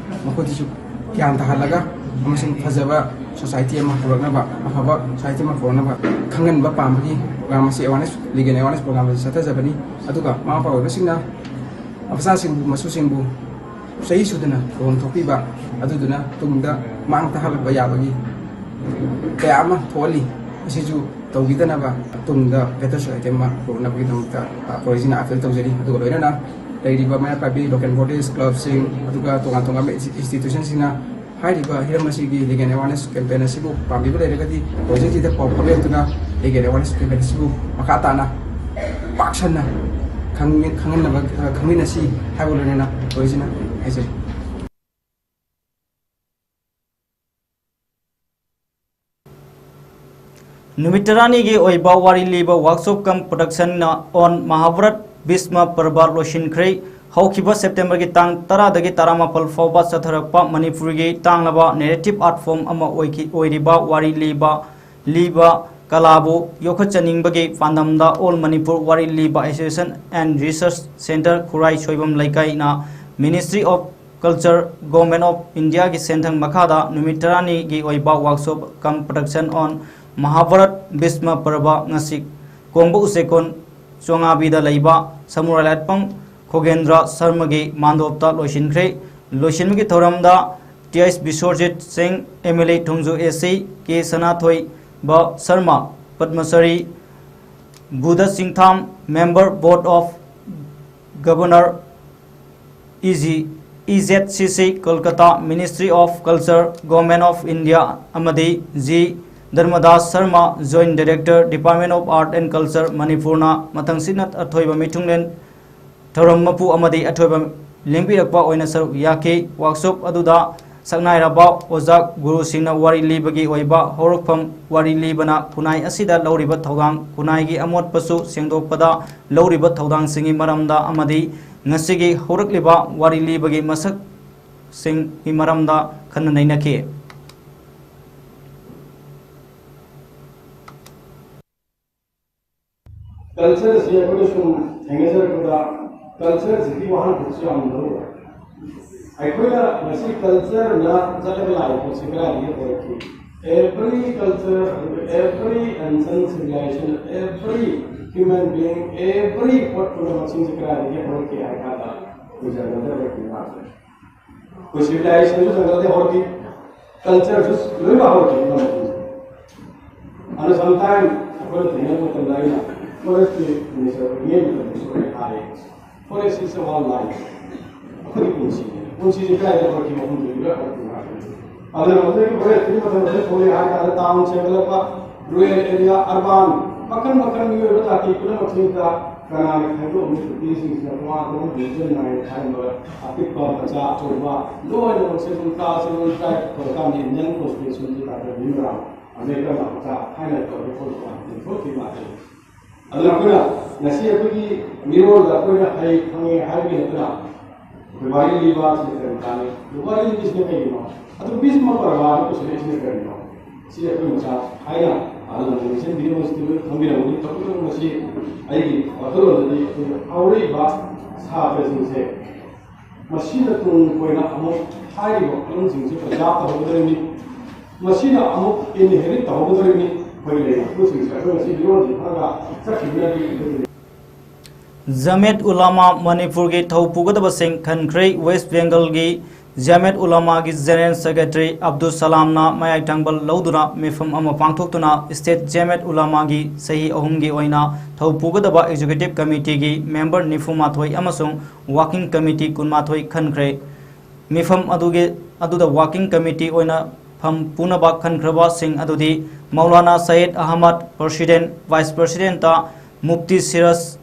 ꯃꯈꯣꯏꯗꯁꯨ ꯒ꯭ꯌꯥꯟ ꯇꯥꯍꯜꯂꯒ ꯑꯃꯁꯨꯡ ꯐꯖꯕ ꯁꯣꯁꯥꯏꯇꯤ ꯑꯃ ꯄꯨꯔꯛꯅꯕ, ꯑꯐꯕ ꯁꯣꯁꯥꯏꯇꯤ ꯑꯃ ꯄꯨꯔꯛꯅꯕ ꯈꯪꯍꯟꯕ ꯄꯥꯝꯕꯒꯤ ꯄ꯭ꯔꯣꯒ꯭ꯔꯥꯝ ꯑꯁꯤ, ꯑꯦꯋꯥꯔꯅꯦꯁ, ꯂꯤꯒꯦꯜ ꯑꯦꯋꯥꯔꯅꯦꯁ ꯄ꯭ꯔꯣꯒ꯭ꯔꯥꯝ ꯑꯁꯤ ꯆꯠꯊꯖꯕꯅꯤ꯫ ꯑꯗꯨꯒ ꯃꯃꯥ ꯃꯄꯥ ꯑꯣꯏꯕꯁꯤꯡꯅ ꯃꯆꯥꯁꯤꯡꯕꯨ, ꯃꯁꯨꯁꯤꯡꯕꯨ ꯆꯍꯤ ꯁꯨꯗꯅ ꯂꯨꯍꯣꯡ ꯊꯣꯛꯄꯤꯕ ꯑꯗꯨꯗꯨꯅ ꯇꯨꯡꯗ ꯃꯥꯡ ꯇꯥꯍꯜꯂꯛꯄ ꯌꯥꯕꯒꯤ ꯀꯌꯥ ꯑꯃ ꯊꯣꯛꯍꯜꯂꯤ꯫ ꯃꯁꯤꯁꯨ ꯇꯧꯕꯤꯗꯅꯕ ꯇꯨꯡꯗ ꯕꯦꯇꯔ ꯁꯣꯁꯥꯏꯇꯤ ꯑꯃ ꯄꯨꯔꯛꯅꯕꯒꯤꯗꯃꯛꯇ, ꯑ, ꯄ꯭ꯔꯣꯖꯦꯛꯁꯤꯅ ꯑꯥꯄꯤꯜ ꯇꯧꯖꯔꯤ꯫ ꯑꯗꯨꯒ ꯂꯣꯏꯅꯅ ꯂꯩꯔꯤꯕ ꯃꯩꯔꯥ ꯄꯥꯏꯕꯤ ꯂꯣꯀꯦꯜ ꯕꯣꯗꯤꯁ, ꯀ꯭ꯂꯕꯁꯤꯡ, ꯑꯗꯨꯒ ꯇꯣꯉꯥꯟ ꯇꯣꯉꯥꯟꯕ ꯏꯟꯁꯇꯤ-, ꯏꯟꯁꯇꯤꯇ꯭ꯌꯨꯁꯟꯁꯤꯡꯅ ꯍꯥꯏꯔꯤꯕ ꯍꯤꯔꯝ ꯑꯁꯤꯒꯤ ꯂꯤꯒꯦꯜ ꯑꯦꯋꯥꯔꯅꯦꯁ ꯀꯦꯝꯄꯦꯟ ꯑꯁꯤꯕꯨ ꯄꯥꯝꯕꯤꯕ ꯂꯩꯔꯒꯗꯤ ꯄ꯭ꯔꯣꯖꯦꯛꯁꯤꯗ ꯄꯥꯎ ꯐꯥꯎꯕꯤꯔꯛꯇꯨꯅ ꯂꯤꯒꯦꯜ ꯑꯦꯋꯥꯔꯅꯦꯁ ꯀꯦꯝꯄꯦꯟ ꯑꯁꯤꯕꯨ ꯃꯈꯥ ꯇꯥꯅ ꯄꯥꯛ ꯁꯟꯅ ꯈꯪꯃꯤ-, ꯈꯪꯍꯟꯅꯕ, ꯑ, ꯈꯪꯃꯤꯟꯅꯁꯤ ꯍꯥꯏꯕ ꯂꯣꯏꯅꯅ ꯄ꯭ꯔꯣꯖꯦꯛꯁꯤꯅ ꯍꯥꯏꯖꯔꯤ꯫ ꯅꯨꯃꯤꯠ ꯇꯔꯥꯅꯤꯒꯤ ꯑꯣꯏꯕ ꯋꯥꯔꯤ ꯂꯤꯕ workshop cum production on Mahabharat ꯚꯤꯁꯃ ꯄꯔꯕ ꯂꯣꯏꯁꯤꯟꯈ꯭ꯔꯦ꯫ ꯍꯧꯈꯤꯕ ꯁꯦꯞꯇꯦꯝꯕꯔꯒꯤ ꯇꯥꯡ ꯇꯔꯥꯗꯒꯤ ꯇꯔꯥꯃꯥꯄꯜ ꯐꯥꯎꯕ ꯆꯠꯊꯔꯛꯄ ꯃꯅꯤꯄꯨꯔꯒꯤ ꯇꯥꯡꯂꯕ narrative art form ꯑꯃ ꯑꯣꯏꯈꯤ-, ꯑꯣꯏꯔꯤꯕ ꯋꯥꯔꯤ ꯂꯤꯕ, ꯂꯤꯕ ꯀꯂꯥꯕꯨ ꯌꯣꯛꯈꯠꯆꯅꯤꯡꯕꯒꯤ ꯄꯥꯟꯗꯝꯗ All Manipur ꯋꯥꯔꯤ ꯂꯤꯕ Association and Research Centre Khurai Soibam ꯂꯩꯀꯥꯏꯅ Ministry of Culture, Government of Indiaꯒꯤ ꯁꯦꯟꯊꯪ ꯃꯈꯥꯗ ꯅꯨꯃꯤꯠ ꯇꯔꯥꯅꯤꯒꯤ ꯑꯣꯏꯕ workshop cum production on Mahabharat ꯚꯤꯁꯃ ꯄꯔꯕ ꯉꯁꯤ ꯀꯣꯡꯕ ꯎꯆꯦꯛꯀꯣꯟ ꯆꯣꯉꯥꯕꯤꯗ ꯂꯩꯕ ꯁꯃꯨꯔꯥꯏ ꯂꯥꯠꯄꯝ ꯈꯣꯒꯦꯟꯗ꯭ꯔ ꯁꯔꯃꯒꯤ ꯃꯥꯟꯗꯣꯞꯇ ꯂꯣꯏꯁꯤꯟꯈ꯭ꯔꯦ꯫ ꯂꯣꯏꯁꯤꯟꯕꯒꯤ ꯊꯧꯔꯝꯗ ꯇꯤ ꯑꯩꯆ ꯕꯤꯁ꯭ꯋꯔꯖꯤꯠ ꯁꯤꯡ, M L A Thongju A C, K Sanathoi Sharma, Padmashri Budh Singtham, Member Board of Governor, E G, E Z C C, Kolkata, Ministry of Culture, Government of India, ꯑꯃꯗꯤ G Dharmadas Sharma, Joint Director, Department of Art and Culture, ꯃꯅꯤꯄꯨꯔꯅ ꯃꯊꯪꯁꯤꯠꯅ ꯑꯊꯣꯏꯕ ꯃꯤꯊꯨꯡꯂꯦꯟ ꯊꯧꯔꯝ ꯃꯄꯨ ꯑꯃꯗꯤ ꯑꯊꯣꯏꯕ ꯂꯦꯡꯕꯤꯔꯛꯄ ꯑꯣꯏꯅ ꯁꯔꯨꯛ ꯌꯥꯈꯤ꯫ Workshop ꯑꯗꯨꯗ ꯁꯛꯅꯥꯏꯔꯕ ꯑꯣꯖꯥ ꯒꯨꯔꯨꯁꯤꯡꯅ ꯋꯥꯔꯤ ꯂꯤꯕꯒꯤ ꯑꯣꯏꯕ ꯍꯧꯔꯛꯐꯝ, ꯋꯥꯔꯤ ꯂꯤꯕꯅ ꯈꯨꯟꯅꯥꯏ ꯑꯁꯤꯗ ꯂꯧꯔꯤꯕ ꯊꯧꯗꯥꯡ, ꯈꯨꯟꯅꯥꯏꯒꯤ ꯑꯃꯣꯠꯄꯁꯨ ꯁꯦꯡꯗꯣꯛꯄꯗ ꯂꯧꯔꯤꯕ ꯊꯧꯗꯥꯡꯁꯤꯡꯒꯤ ꯃꯔꯝꯗ ꯑꯃꯗꯤ ꯉꯁꯤꯒꯤ ꯍꯧꯔꯛꯂꯤꯕ ꯋꯥꯔꯤ ꯂꯤꯕꯒꯤ ꯃꯁꯛꯁꯤꯡꯒꯤ ꯃꯔꯝꯗ ꯈꯟꯅ ꯅꯩꯅꯈꯤ꯫ ꯀꯜꯆꯔꯁꯤ ꯑꯩꯈꯣꯏꯅ ꯁꯨꯝ ꯊꯦꯡꯅꯖꯔꯛꯄꯗ, ꯀꯜꯆꯔꯁꯤꯒꯤ ꯋꯥꯍꯟꯊꯣꯛꯁꯨ ꯌꯥꯝ ꯃꯔꯨ ꯑꯣꯏ꯫ ꯑꯩꯈꯣꯏꯅ ꯉꯁꯤ ꯀꯜꯆꯔꯅ ꯆꯠꯂꯒ ꯂꯥꯛꯏ ꯄꯣꯠꯁꯤ ꯀꯗꯥꯏꯗꯒꯤ ꯍꯧꯔꯛꯈꯤ? Every culture, every ancient civilization, every human being, every ꯄꯣꯠ ꯄꯨꯝꯅꯃꯛꯁꯤꯡꯁꯤ ꯀꯗꯥꯏꯗꯒꯤ ꯍꯧꯔꯛꯈꯤ ꯍꯥꯏ ꯀꯥꯟꯗ, ꯑꯩꯈꯣꯏ ꯖꯪꯒꯜꯗ ꯍꯧꯔꯛꯈꯤ ꯉꯥꯛꯇꯅꯤ꯫ ꯑꯩꯈꯣꯏ ꯁꯤꯚꯤꯂꯥꯏꯖꯦꯁꯟꯁꯨ ꯖꯪꯒꯜꯗ ꯍꯧꯔꯛꯈꯤ, ꯀꯜꯆꯔꯁꯨ ꯂꯣꯏꯅ ꯍꯧꯔꯛꯈꯤ ꯄꯨꯝꯅꯃꯛꯁꯤꯡꯁꯦ꯫ ꯑꯗꯣ sometime ꯑꯩꯈꯣꯏꯅ ꯊꯦꯡꯅꯕ ꯃꯇꯝꯗ ꯑꯩꯅ ꯐꯣꯔꯦꯁꯀꯤ ꯃꯤꯅꯤꯁꯇꯔ ꯑꯣꯏꯔꯤꯉꯩ ꯃꯇꯝꯗꯁꯨ ꯑꯩꯅ ꯍꯥꯏ, "Forest is our life." ꯑꯩꯈꯣꯏꯒꯤ ꯄꯨꯟꯁꯤꯅꯤ꯫ ꯄꯨꯟꯁꯤꯁꯦ ꯀꯗꯥꯏꯗ ꯍꯧꯔꯛꯈꯤ? ꯃꯐꯝꯗꯨꯗꯒꯤ ꯂꯣꯏ ꯍꯧꯔꯛꯈꯤ ꯉꯥꯛꯇꯅꯤ꯫ ꯑꯗꯨꯅ ꯍꯧꯖꯤꯛ ꯐꯣꯔꯦꯁꯀꯤ ꯃꯇꯝꯗ ꯊꯣꯛꯂꯛꯑꯦ ꯍꯥꯏ ꯇꯥꯔꯦ, ꯇꯥꯎꯟ ꯁꯦꯝꯒꯠꯂꯛꯄ, ꯔꯨꯔꯦꯜ ꯑꯦꯔꯤꯌꯥ, ꯑꯔꯕꯥꯟ, ꯃꯈꯜ ꯃꯈꯜ ꯃꯤꯑꯣꯏꯕ ꯖꯥꯇꯤ ꯄꯨꯝꯅꯃꯛꯁꯤꯡꯗ ꯀꯅꯥꯅ ꯈꯥꯏꯗꯣꯛꯑꯝꯃꯤ? ꯅꯨꯄꯤꯁꯤꯡꯁꯤꯅ ꯇꯣꯉꯥꯟ ꯇꯣꯉꯥꯟꯕ ꯔꯤꯂꯤꯖꯟ ꯅꯥꯏꯅ ꯈꯥꯏꯔꯝꯕ ꯑꯄꯤꯛꯄ, ꯃꯆꯥ, ꯑꯆꯧꯕ ꯂꯣꯏꯅꯃꯛ ꯁꯦꯗꯨꯜ ꯀꯥꯁ, ꯁꯦꯗꯨꯜ ꯇ꯭ꯔꯥꯏꯕ ꯇꯧꯔꯀꯥꯟꯗ ꯏꯟꯗꯤꯌꯟ ꯀꯣꯟꯁꯇꯤꯇ꯭ꯌꯨꯁꯟꯁꯤ ꯗꯥꯛꯇꯔ ꯚꯤꯝꯔꯥꯝ ꯑꯝꯕꯦꯗꯀꯔꯅ ꯃꯆꯥ ꯊꯥꯏꯅ ꯇꯧꯔꯒ ꯈꯣꯠꯂꯒ ꯂꯤꯡꯊꯣꯛꯈꯤꯕ ꯉꯥꯛꯇꯅꯤ꯫ ꯑꯗꯨꯅ ꯑꯩꯈꯣꯏꯅ ꯉꯁꯤ ꯑꯩꯈꯣꯏꯒꯤ ꯃꯤꯔꯣꯜꯗ ꯑꯩꯈꯣꯏꯅ ꯍꯩ ꯈꯪꯉꯦ ꯍꯥꯏꯕꯒꯤ ꯅꯠꯇꯅ, ꯑꯩꯈꯣꯏ ꯋꯥꯔꯤ ꯂꯤꯕ ꯑꯁꯤꯅ ꯀꯔꯤ ꯀꯥꯟꯅꯩ? ꯋꯥꯔꯤ ꯂꯤꯕꯁꯤꯅ ꯀꯩꯒꯤꯅꯣ? ꯑꯗꯨ ꯚꯤꯁꯃ ꯄꯔꯕ ꯍꯥꯏꯕ ꯀꯣꯏꯁꯟ ꯑꯁꯤꯅ ꯀꯔꯤꯅꯣ? ꯁꯤ ꯑꯩꯈꯣꯏ ꯃꯆꯥ ꯍꯥꯏꯅ ꯑꯗꯨꯅ ꯅꯦꯁꯅꯦꯜ ꯌꯨꯅꯤꯚꯔꯁꯤꯇꯤ ꯂꯣꯏꯅ ꯈꯪꯕꯤꯔꯝꯒꯅꯤ꯫ ꯇꯧꯕꯇꯕꯨ ꯃꯁꯤ ꯑꯩꯒꯤ ꯋꯥꯈꯜꯂꯣꯟꯗꯗꯤ ꯑꯩꯈꯣꯏꯒꯤ ꯍꯧꯔꯛꯏꯕ ꯁꯥꯇ꯭ꯔꯁꯤꯡꯁꯦ ꯃꯁꯤꯅ ꯇꯨꯡ ꯀꯣꯏꯅ ꯑꯃꯨꯛ ꯍꯥꯏꯔꯤꯕ ꯋꯥꯈꯜꯂꯣꯟꯁꯤꯡꯁꯤ ꯄ꯭ꯔꯖꯥ ꯇꯧꯍꯧꯒꯗꯧꯔꯤꯕꯅꯤ꯫ ꯃꯁꯤꯅ ꯑꯃꯨꯛ ꯏꯟꯍꯦꯔꯤꯠ ꯇꯧꯍꯧꯒꯗꯧꯔꯤꯕꯅꯤ꯫ ꯑꯩꯈꯣꯏ ꯂꯩꯔꯤꯕ ꯏꯁꯨꯁꯤꯡꯁꯦ ꯑꯩꯈꯣꯏ ꯉꯁꯤ ꯃꯤꯔꯣꯜꯁꯤ ꯈꯔꯒ ꯆꯠꯈꯤꯕꯅꯗꯤ ꯑꯩꯈꯣꯏꯒꯤ ꯖꯃꯦꯠ ꯎꯂꯥꯃꯥ ꯃꯅꯤꯄꯨꯔꯒꯤ ꯊꯧ ꯄꯨꯒꯗꯕꯁꯤꯡ ꯈꯟꯈ꯭ꯔꯦ꯫ ꯋꯦꯁ ꯕꯦꯡꯒꯜꯒꯤ ꯖꯃꯦꯠ ꯎꯂꯥꯃꯥꯒꯤ ꯖꯦꯅꯔꯦꯜ ꯁꯦꯀ꯭ꯔꯦꯇꯔꯤ ꯑꯕꯗꯨꯜ ꯁꯂꯥꯝꯅ ꯃꯌꯥꯏ ꯊꯪꯕ ꯂꯧꯗꯨꯅ ꯃꯤꯐꯝ ꯑꯃ ꯄꯥꯡꯊꯣꯛꯇꯨꯅ ꯁ꯭ꯇꯦꯠ ꯖꯃꯦꯠ ꯎꯂꯥꯃꯥꯒꯤ ꯆꯍꯤ ꯑꯍꯨꯝꯒꯤ ꯑꯣꯏꯅ ꯊꯧ ꯄꯨꯒꯗꯕ ꯑꯦꯛꯖꯤꯀ꯭ꯌꯨꯇꯤꯚ ꯀꯃꯤꯇꯤꯒꯤ ꯃꯦꯝꯕꯔ ꯅꯤꯐꯨ ꯃꯥꯊꯣꯏ ꯑꯃꯁꯨꯡ ꯋꯥꯀꯤꯡ ꯀꯃꯤꯇꯤ ꯀꯨꯟꯃꯥꯊꯣꯏ ꯈꯟꯈ꯭ꯔꯦ꯫ ꯃꯤꯐꯝ ꯑꯗꯨꯒꯤ, ꯑꯗꯨꯗ ꯋꯥꯀꯤꯡ ꯀꯃꯤꯇꯤ ꯑꯣꯏꯅ ꯐꯝ ꯄꯨꯅꯕ ꯈꯟꯈ꯭ꯔꯕꯁꯤꯡ ꯑꯗꯨꯗꯤ ꯃꯧꯂꯥꯅꯥ ꯁꯌꯤꯗ ꯑꯍꯃꯗ, ꯄ꯭ꯔꯁꯤꯗꯦꯟꯠ, ꯚꯥꯏꯁ ꯄ꯭ꯔꯁꯤꯗꯦꯟꯠꯇ ꯃꯨꯐꯇꯤ ꯁꯤꯔꯖ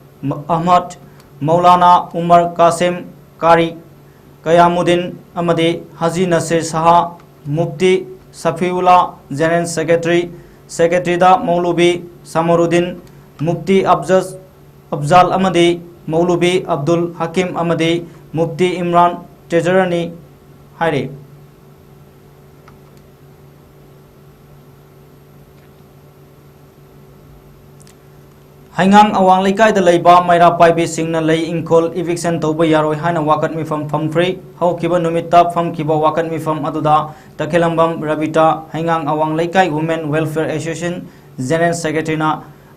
ꯑꯍꯃꯗ, ꯃꯧꯂꯥꯅꯥ ꯎꯃꯔ ꯀꯥꯁꯤꯝ, ꯀꯥꯔꯤ ꯀꯌꯥꯃꯨꯗꯤꯟ ꯑꯃꯗꯤ ꯍꯥꯖꯤ ꯅꯁꯤꯔ ꯁꯥꯍ, ꯃꯨꯐꯇꯤ ꯁꯐꯤꯎꯜꯂꯥ, ꯖꯦꯅꯔꯦꯜ ꯁꯦꯀ꯭ꯔꯦꯇꯔꯤ, ꯁꯦꯀ꯭ꯔꯦꯇꯔꯤꯗ ꯃꯧꯂꯨꯕꯤ ꯁꯃꯔꯨꯗꯤꯟ, ꯃꯨꯐꯇꯤ ꯑꯐꯖ-, ꯑꯐꯖꯥꯜ ꯑꯃꯗꯤ ꯃꯧꯂꯨꯕꯤ ꯑꯕꯗꯨꯜ ꯍꯀꯤꯝ ꯑꯃꯗꯤ ꯃꯨꯐꯇꯤ ꯏꯝꯔꯥꯟ ꯇ꯭ꯔꯦꯖꯔꯔꯅꯤ ꯍꯥꯏꯔꯤ꯫ ꯍꯩꯉꯥꯡ ꯑꯋꯥꯡ ꯂꯩꯀꯥꯏꯗ ꯂꯩꯕ ꯃꯩꯔꯥ ꯄꯥꯏꯕꯤꯁꯤꯡꯅ ꯂꯩ ꯏꯪꯈꯣꯜ eviction ꯇꯧꯕ ꯌꯥꯔꯣꯏ ꯍꯥꯏꯅ ꯋꯥꯀꯠ ꯃꯤꯐꯝ ꯐꯝꯈ꯭ꯔꯦ꯫ ꯍꯧꯈꯤꯕ ꯅꯨꯃꯤꯠꯇ ꯐꯝꯈꯤꯕ ꯋꯥꯀꯠ ꯃꯤꯐꯝ ꯑꯗꯨꯗ ꯇꯈꯦꯂꯝꯕꯝ ꯔꯕꯤꯇꯥ, ꯍꯩꯉꯥꯡ ꯑꯋꯥꯡ ꯂꯩꯀꯥꯏ Women Welfare Association General Secretaryꯅ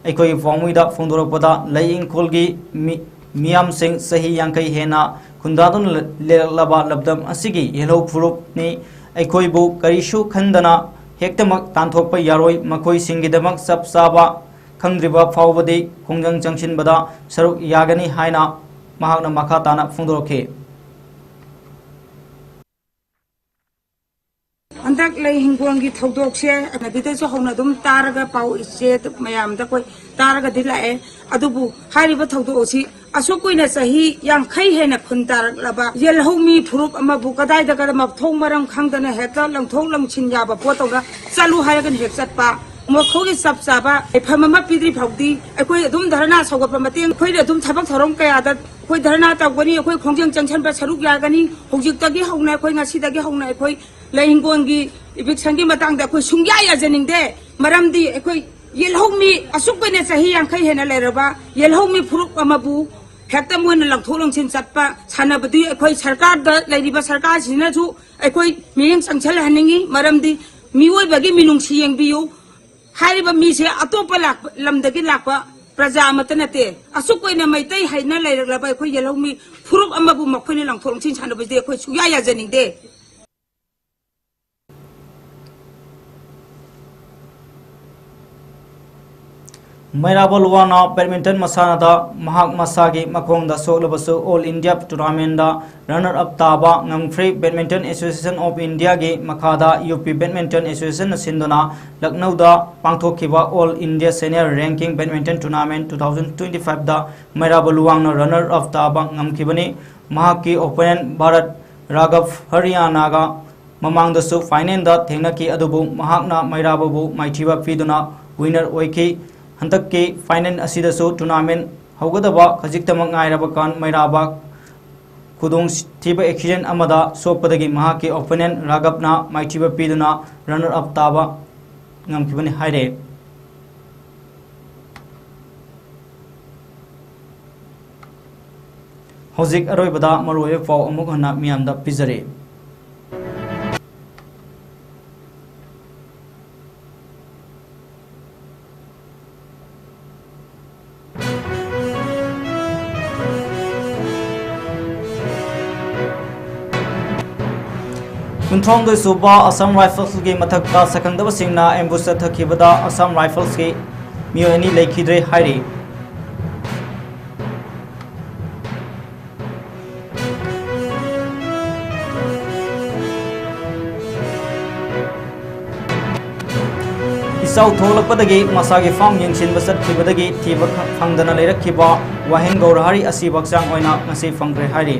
ꯑꯩꯈꯣꯏꯒꯤ ꯄꯥꯎꯃꯤꯗ ꯐꯣꯡꯗꯣꯔꯛꯄꯗ, ꯂꯩ ꯏꯪꯈꯣꯜꯒꯤ ꯃꯤ-, ꯃꯤꯌꯥꯝꯁꯤꯡ ꯆꯍꯤ ꯌꯥꯡꯈꯩ ꯍꯦꯟꯅ ꯈꯨꯟꯗꯥꯗꯨꯅ ꯂꯦ-, ꯂꯩꯔꯛꯂꯕ ꯂꯝꯗꯝ ꯑꯁꯤꯒꯤ ꯌꯦꯜꯍꯧ ꯐꯨꯔꯨꯞꯅꯤ꯫ ꯑꯩꯈꯣꯏꯕꯨ ꯀꯔꯤꯁꯨ ꯈꯟꯗꯅ ꯍꯦꯛꯇꯃꯛ ꯇꯥꯟꯊꯣꯛꯄ ꯌꯥꯔꯣꯏ꯫ ꯃꯈꯣꯏꯁꯤꯡꯒꯤꯗꯃꯛ ꯆꯞ ꯆꯥꯕ ꯈꯪꯗ꯭ꯔꯤꯕ ꯐꯥꯎꯕꯗꯤ ꯈꯣꯡꯖꯪ ꯆꯪꯁꯤꯟꯕꯗ ꯁꯔꯨꯛ ꯌꯥꯒꯅꯤ ꯍꯥꯏꯅ ꯃꯍꯥꯛꯅ ꯃꯈꯥ ꯇꯥꯅ ꯐꯣꯡꯗꯣꯔꯛꯈꯤ꯫ ꯍꯟꯗꯛ ꯂꯩ ꯍꯤꯡꯒꯣꯜꯒꯤ ꯊꯧꯗꯣꯛꯁꯦ ꯍꯥꯟꯅꯗꯒꯤꯁꯨ ꯍꯧꯅ ꯑꯗꯨꯝ ꯇꯥꯔꯒ, ꯄꯥꯎ ꯏꯆꯦ ꯃꯌꯥꯝꯗ ꯑꯩꯈꯣꯏ ꯇꯥꯔꯒꯗꯤ ꯂꯥꯛꯑꯦ꯫ ꯑꯗꯨꯕꯨ ꯍꯥꯏꯔꯤꯕ ꯊꯧꯗꯣꯛ ꯑꯁꯤ ꯑꯁꯨꯛ ꯀꯨꯏꯅ ꯆꯍꯤ ꯌꯥꯡꯈꯩ ꯍꯦꯟꯅ ꯈꯨꯟ ꯇꯥꯔꯛꯂꯕ ꯌꯦꯜꯍꯧꯃꯤ ꯐꯨꯔꯨꯞ ꯑꯃꯕꯨ ꯀꯗꯥꯏꯗ ꯀꯔꯝꯕ ꯃꯊꯣꯡ ꯃꯔꯝ ꯈꯪꯗꯅ ꯍꯦꯛꯇ ꯂꯪꯊꯣꯛ ꯂꯪꯁꯤꯟ ꯌꯥꯕ ꯄꯣꯠꯇꯧꯅ ꯆꯠꯂꯨ ꯍꯥꯏꯔꯒꯅ ꯍꯦꯛ ꯆꯠꯄ, ꯃꯈꯣꯏꯒꯤ ꯆꯞ ꯆꯥꯕ ꯂꯩꯐꯝ ꯑꯃ ꯄꯤꯗ꯭ꯔꯤ ꯐꯥꯎꯗꯤ ꯑꯩꯈꯣꯏ ꯑꯗꯨꯝ ꯙꯔꯅꯥ ꯁꯧꯒꯠꯄ ꯃꯇꯦꯡ, ꯑꯩꯈꯣꯏꯅ ꯑꯗꯨꯝ ꯊꯕꯛ ꯊꯧꯔꯝ ꯀꯌꯥꯗ ꯑꯩꯈꯣꯏ ꯙꯔꯅꯥ ꯇꯧꯒꯅꯤ, ꯑꯩꯈꯣꯏ ꯈꯣꯡꯖꯪ ꯆꯪꯁꯟꯕ ꯁꯔꯨꯛ ꯌꯥꯒꯅꯤ꯫ ꯍꯧꯖꯤꯛꯇꯒꯤ ꯍꯧꯅ, ꯑꯩꯈꯣꯏ ꯉꯁꯤꯗꯒꯤ ꯍꯧꯅ ꯑꯩꯈꯣꯏ ꯂꯩ ꯍꯤꯡꯒꯣꯜꯒꯤ eviction ꯒꯤ ꯃꯇꯥꯡꯗ ꯑꯩꯈꯣꯏ ꯁꯨꯡꯌꯥ ꯌꯥꯖꯅꯤꯡꯗꯦ꯫ ꯃꯔꯝꯗꯤ ꯑꯩꯈꯣꯏ ꯌꯦꯜꯍꯧꯃꯤ, ꯑꯁꯨꯛ ꯀꯨꯏꯅ ꯆꯍꯤ ꯌꯥꯡꯈꯩ ꯍꯦꯟꯅ ꯂꯩꯔꯕ ꯌꯦꯜꯍꯧꯃꯤ ꯐꯨꯔꯨꯞ ꯑꯃꯕꯨ ꯍꯦꯛꯇ ꯃꯣꯏꯅ ꯂꯪꯊꯣꯛ ꯂꯪꯁꯤꯟ ꯆꯠꯄ ꯁꯥꯟꯅꯕꯗꯨ ꯑꯩꯈꯣꯏ ꯁꯔꯀꯥꯔꯗ ꯂꯩꯔꯤꯕ ꯁꯔꯀꯥꯔꯁꯤꯅꯁꯨ ꯑꯩꯈꯣꯏ ꯃꯤꯠꯌꯦꯡ ꯆꯪꯁꯤꯜꯍꯟꯅꯤꯡꯉꯤ꯫ ꯃꯔꯝꯗꯤ ꯃꯤꯑꯣꯏꯕꯒꯤ ꯃꯤꯅꯨꯡꯁꯤ ꯌꯦꯡꯕꯤꯌꯨ꯫ ꯍꯥꯏꯔꯤꯕ ꯃꯤꯁꯦ ꯑꯇꯣꯞꯄ ꯂꯥꯛꯄ, ꯂꯝꯗꯒꯤ ꯂꯥꯛꯄ ꯄ꯭ꯔꯖꯥ ꯑꯃꯠꯇ ꯅꯠꯇꯦ꯫ ꯑꯁꯨꯛ ꯀꯨꯏꯅ ꯃꯩꯇꯩ ꯍꯥꯏꯅ ꯂꯩꯔꯛꯂꯕ ꯑꯩꯈꯣꯏ ꯌꯦꯜꯍꯧꯃꯤ ꯐꯨꯔꯨꯞ ꯑꯃꯕꯨ ꯃꯈꯣꯏꯅ ꯂꯪꯊꯣꯛ ꯂꯪꯁꯤꯟ ꯁꯥꯟꯅꯕꯁꯤꯗꯤ ꯑꯩꯈꯣꯏ ꯁꯨꯡꯌꯥ ꯌꯥꯖꯅꯤꯡꯗꯦ꯫ ꯃꯩꯔꯥꯕ ꯂꯨꯋꯥꯡꯅ badminton ꯃꯁꯥꯟꯅꯗ ꯃꯍꯥꯛ ꯃꯁꯥꯒꯤ ꯃꯈꯣꯡꯗ ꯁꯣꯛꯂꯕꯁꯨ All India tournament ꯗ runner up ꯇꯥꯕ ꯉꯝꯈ꯭ꯔꯦ꯫ Badminton Association of India ꯒꯤ ꯃꯈꯥꯗ U P Badminton Association ꯅ ꯁꯤꯟꯗꯨꯅ ꯂꯈꯅꯧꯗ ꯄꯥꯡꯊꯣꯛꯈꯤꯕ All India Senior Ranking Badminton Tournament two thousand twenty five ꯗ ꯃꯩꯔꯥꯕ ꯂꯨꯋꯥꯡꯅ runner up ꯇꯥꯕ ꯉꯝꯈꯤꯕꯅꯤ꯫ ꯃꯍꯥꯛꯀꯤ opponent ꯚꯥꯔꯠ ꯔꯥꯘꯕ ꯍꯔꯤꯌꯥꯅꯥꯒ ꯃꯃꯥꯡꯗꯁꯨ final ꯗ ꯊꯦꯡꯅꯈꯤ, ꯑꯗꯨꯕꯨ ꯃꯍꯥꯛꯅ ꯃꯩꯔꯥꯕꯕꯨ ꯃꯥꯏꯊꯤꯕ ꯄꯤꯗꯨꯅ winner ꯑꯣꯏꯈꯤ꯫ ꯍꯟꯗꯛꯀꯤ final ꯑꯁꯤꯗꯁꯨ tournament ꯍꯧꯒꯗꯕ ꯈꯖꯤꯛꯇꯃꯛ ꯉꯥꯏꯔꯕ ꯀꯥꯟ ꯃꯩꯔꯥꯕ ꯈꯨꯗꯣꯡꯊꯤꯕ accident ꯑꯃꯗ ꯁꯣꯛꯄꯗꯒꯤ ꯃꯍꯥꯛꯀꯤ opponent ꯔꯥꯘꯕꯅ ꯃꯥꯏꯊꯤꯕ ꯄꯤꯗꯨꯅ runner up ꯇꯥꯕ ꯉꯝꯈꯤꯕꯅꯤ ꯍꯥꯏꯔꯦ꯫ ꯍꯧꯖꯤꯛ ꯑꯔꯣꯏꯕꯗ ꯃꯔꯨꯑꯣꯏꯕ ꯄꯥꯎ ꯑꯃꯨꯛ ꯍꯟꯅ ꯃꯤꯌꯥꯝꯗ ꯄꯤꯖꯔꯤ꯫ ꯀꯨꯟꯊ꯭ꯔꯥꯍꯨꯝꯗꯣꯏ ꯁꯨꯕ Assam Riflesꯀꯤ ꯃꯊꯛꯇ ꯁꯛꯈꯪꯗꯕꯁꯤꯡꯅ ambush ꯆꯠꯊꯈꯤꯕꯗ Assam Riflesꯀꯤ ꯃꯤꯑꯣꯏ ꯑꯅꯤ ꯂꯩꯈꯤꯗ꯭ꯔꯦ ꯍꯥꯏꯔꯤ꯫ ꯏꯆꯥꯎ ꯊꯣꯛꯂꯛꯄꯗꯒꯤ ꯃꯁꯥꯒꯤ farm ꯌꯦꯡꯁꯤꯟꯕ ꯆꯠꯈꯤꯕꯗꯒꯤ ꯊꯤꯕ ꯐꯪꯗꯅ ꯂꯩꯔꯛꯈꯤꯕ ꯋꯥꯍꯦꯡ ꯒꯧꯔꯍꯥꯔꯤ ꯑꯁꯤ ꯍꯛꯆꯥꯡ ꯑꯣꯏꯅ ꯉꯁꯤ ꯐꯪꯈ꯭ꯔꯦ ꯍꯥꯏꯔꯤ꯫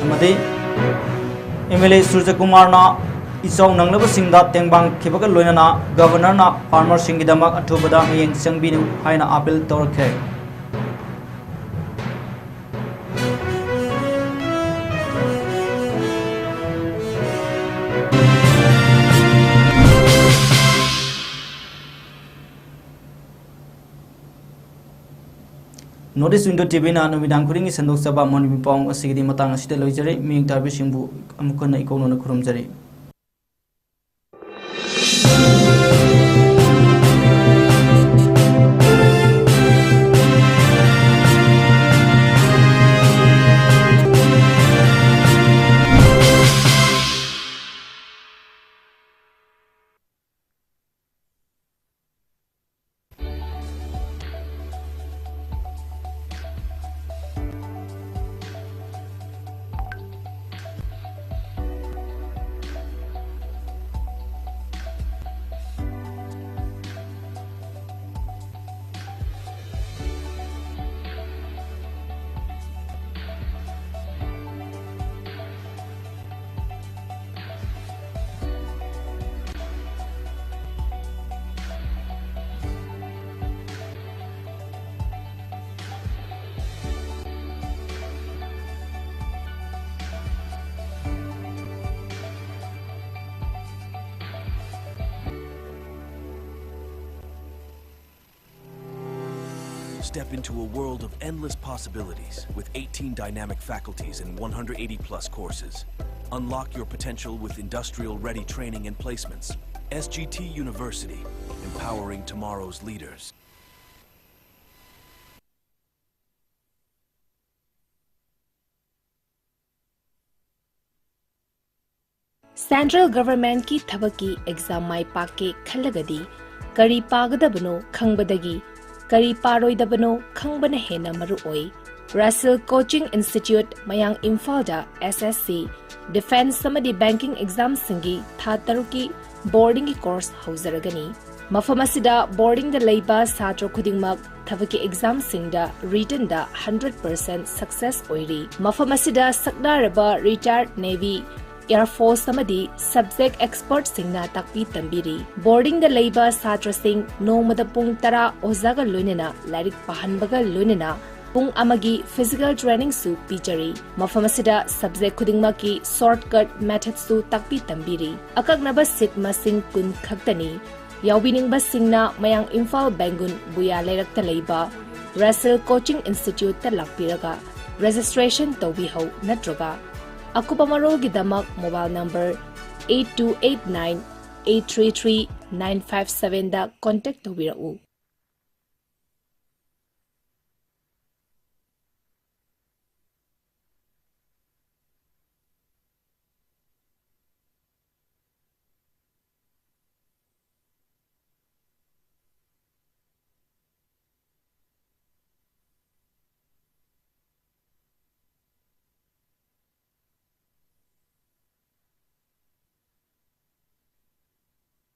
ꯑꯃꯗꯤ MLA ꯁꯨꯔꯖꯀꯨꯃꯥꯔꯅ ꯏꯆꯥꯎ ꯅꯪꯂꯕꯁꯤꯡꯗ ꯇꯦꯡꯕꯥꯡꯈꯤꯕꯒ ꯂꯣꯏꯅꯅ Governorꯅ farmerꯁꯤꯡꯒꯤꯗꯃꯛ ꯑꯊꯨꯕꯗ ꯃꯤꯠꯌꯦꯡ ꯆꯪꯕꯤꯌꯨ ꯍꯥꯏꯅ appeal ꯇꯧꯔꯛꯈ꯭ꯔꯦ꯫ North East Window TVꯅ ꯅꯨꯃꯤꯗꯥꯡ ꯈꯨꯗꯤꯡꯒꯤ ꯁꯟꯗꯣꯛꯆꯕ ꯃꯅꯤꯄꯨꯔꯤ ꯄꯥꯎ ꯑꯁꯤꯒꯤꯗꯤ ꯃꯇꯥꯡ ꯑꯁꯤꯗ ꯂꯣꯏꯖꯔꯦ꯫ ꯃꯤꯌꯦꯡ ꯇꯥꯕꯤꯁꯤꯡꯕꯨ ꯑꯃꯨꯛ ꯍꯟꯅ ꯏꯀꯧꯅꯅ ꯈꯨꯔꯨꯝꯖꯔꯤ꯫ Step into a world of endless possibilities with eighteen dynamic faculties and one hundred eighty plus courses. Unlock your potential with industrial ready training and placements. S G T University, empowering tomorrow's leaders. Central Government ꯀꯤ ꯊꯕꯛꯀꯤ exam ꯃꯥꯏ ꯄꯥꯛꯀꯦ ꯈꯜꯂꯒꯗꯤ ꯀꯔꯤ ꯄꯥꯒꯗꯕꯅꯣ ꯈꯪꯕꯗꯒꯤ ꯀꯔꯤ ꯄꯥꯔꯣꯏꯗꯕꯅꯣ ꯈꯪꯕꯅ ꯍꯦꯟꯅ ꯃꯔꯨ ꯑꯣꯏ꯫ Russell Coaching Institute, ꯃꯌꯥꯡ ꯏꯝꯐꯥꯜꯗ S S C, defence ꯑꯃꯗꯤ banking exam ꯁꯤꯡꯒꯤ ꯊꯥ ꯇꯔꯨꯛꯀꯤ boarding ꯒꯤ course ꯍꯧꯖꯔꯒꯅꯤ꯫ ꯃꯐꯝ ꯑꯁꯤꯗ boarding ꯗ ꯂꯩꯕ ꯁꯥꯇ꯭ꯔ ꯈꯨꯗꯤꯡꯃꯛ ꯊꯕꯛꯀꯤ exam ꯁꯤꯡꯗ written ꯗ hundred percent success ꯑꯣꯏꯔꯤ꯫ ꯃꯐꯝ ꯑꯁꯤꯗ ꯁꯛꯅꯥꯔꯕ retired Navy, Air Force ꯑꯃꯗꯤ subject expert ꯁꯤꯡꯅ ꯇꯥꯛꯄꯤ ꯇꯝꯕꯤꯔꯤ꯫ Boarding ꯗ ꯂꯩꯕ ꯁꯥꯇ꯭ꯔꯁꯤꯡ ꯅꯣꯡꯃꯗ ꯄꯨꯡ ꯇꯔꯥ ꯑꯣꯖꯥꯒ ꯂꯣꯏꯅꯅ ꯂꯥꯏꯔꯤꯛ ꯄꯥꯍꯟꯕꯒ ꯂꯣꯏꯅꯅ ꯄꯨꯡ ꯑꯃꯒꯤ physical training ꯁꯨ ꯄꯤꯖꯔꯤ꯫ ꯃꯐꯝ ꯑꯁꯤꯗ subject ꯈꯨꯗꯤꯡꯃꯛꯀꯤ shortcut method ꯁꯨ ꯇꯥꯛꯄꯤ ꯇꯝꯕꯤꯔꯤ꯫ ꯑꯀꯛꯅꯕ seat ꯃꯁꯤꯡ ꯀꯨꯟ ꯈꯛꯇꯅꯤ꯫ ꯌꯥꯎꯕꯤꯅꯤꯡꯕꯁꯤꯡꯅ ꯃꯌꯥꯡ ꯏꯝꯐꯥꯜ ꯕꯦꯡꯒꯨꯟ ꯕꯨꯌꯥ ꯂꯩꯔꯛꯇ ꯂꯩꯕ Russell Coaching Institute ꯇ ꯂꯥꯛꯄꯤꯔꯒ registration ꯇꯧꯕꯤꯍꯧ, ꯅꯠꯇ꯭ꯔꯒ ꯑꯀꯨꯞꯄ ꯃꯔꯣꯜꯒꯤꯗꯃꯛ mobile number eight two eight nine eight three three nine five seven ꯗ contact ꯇꯧꯕꯤꯔꯛꯎ꯫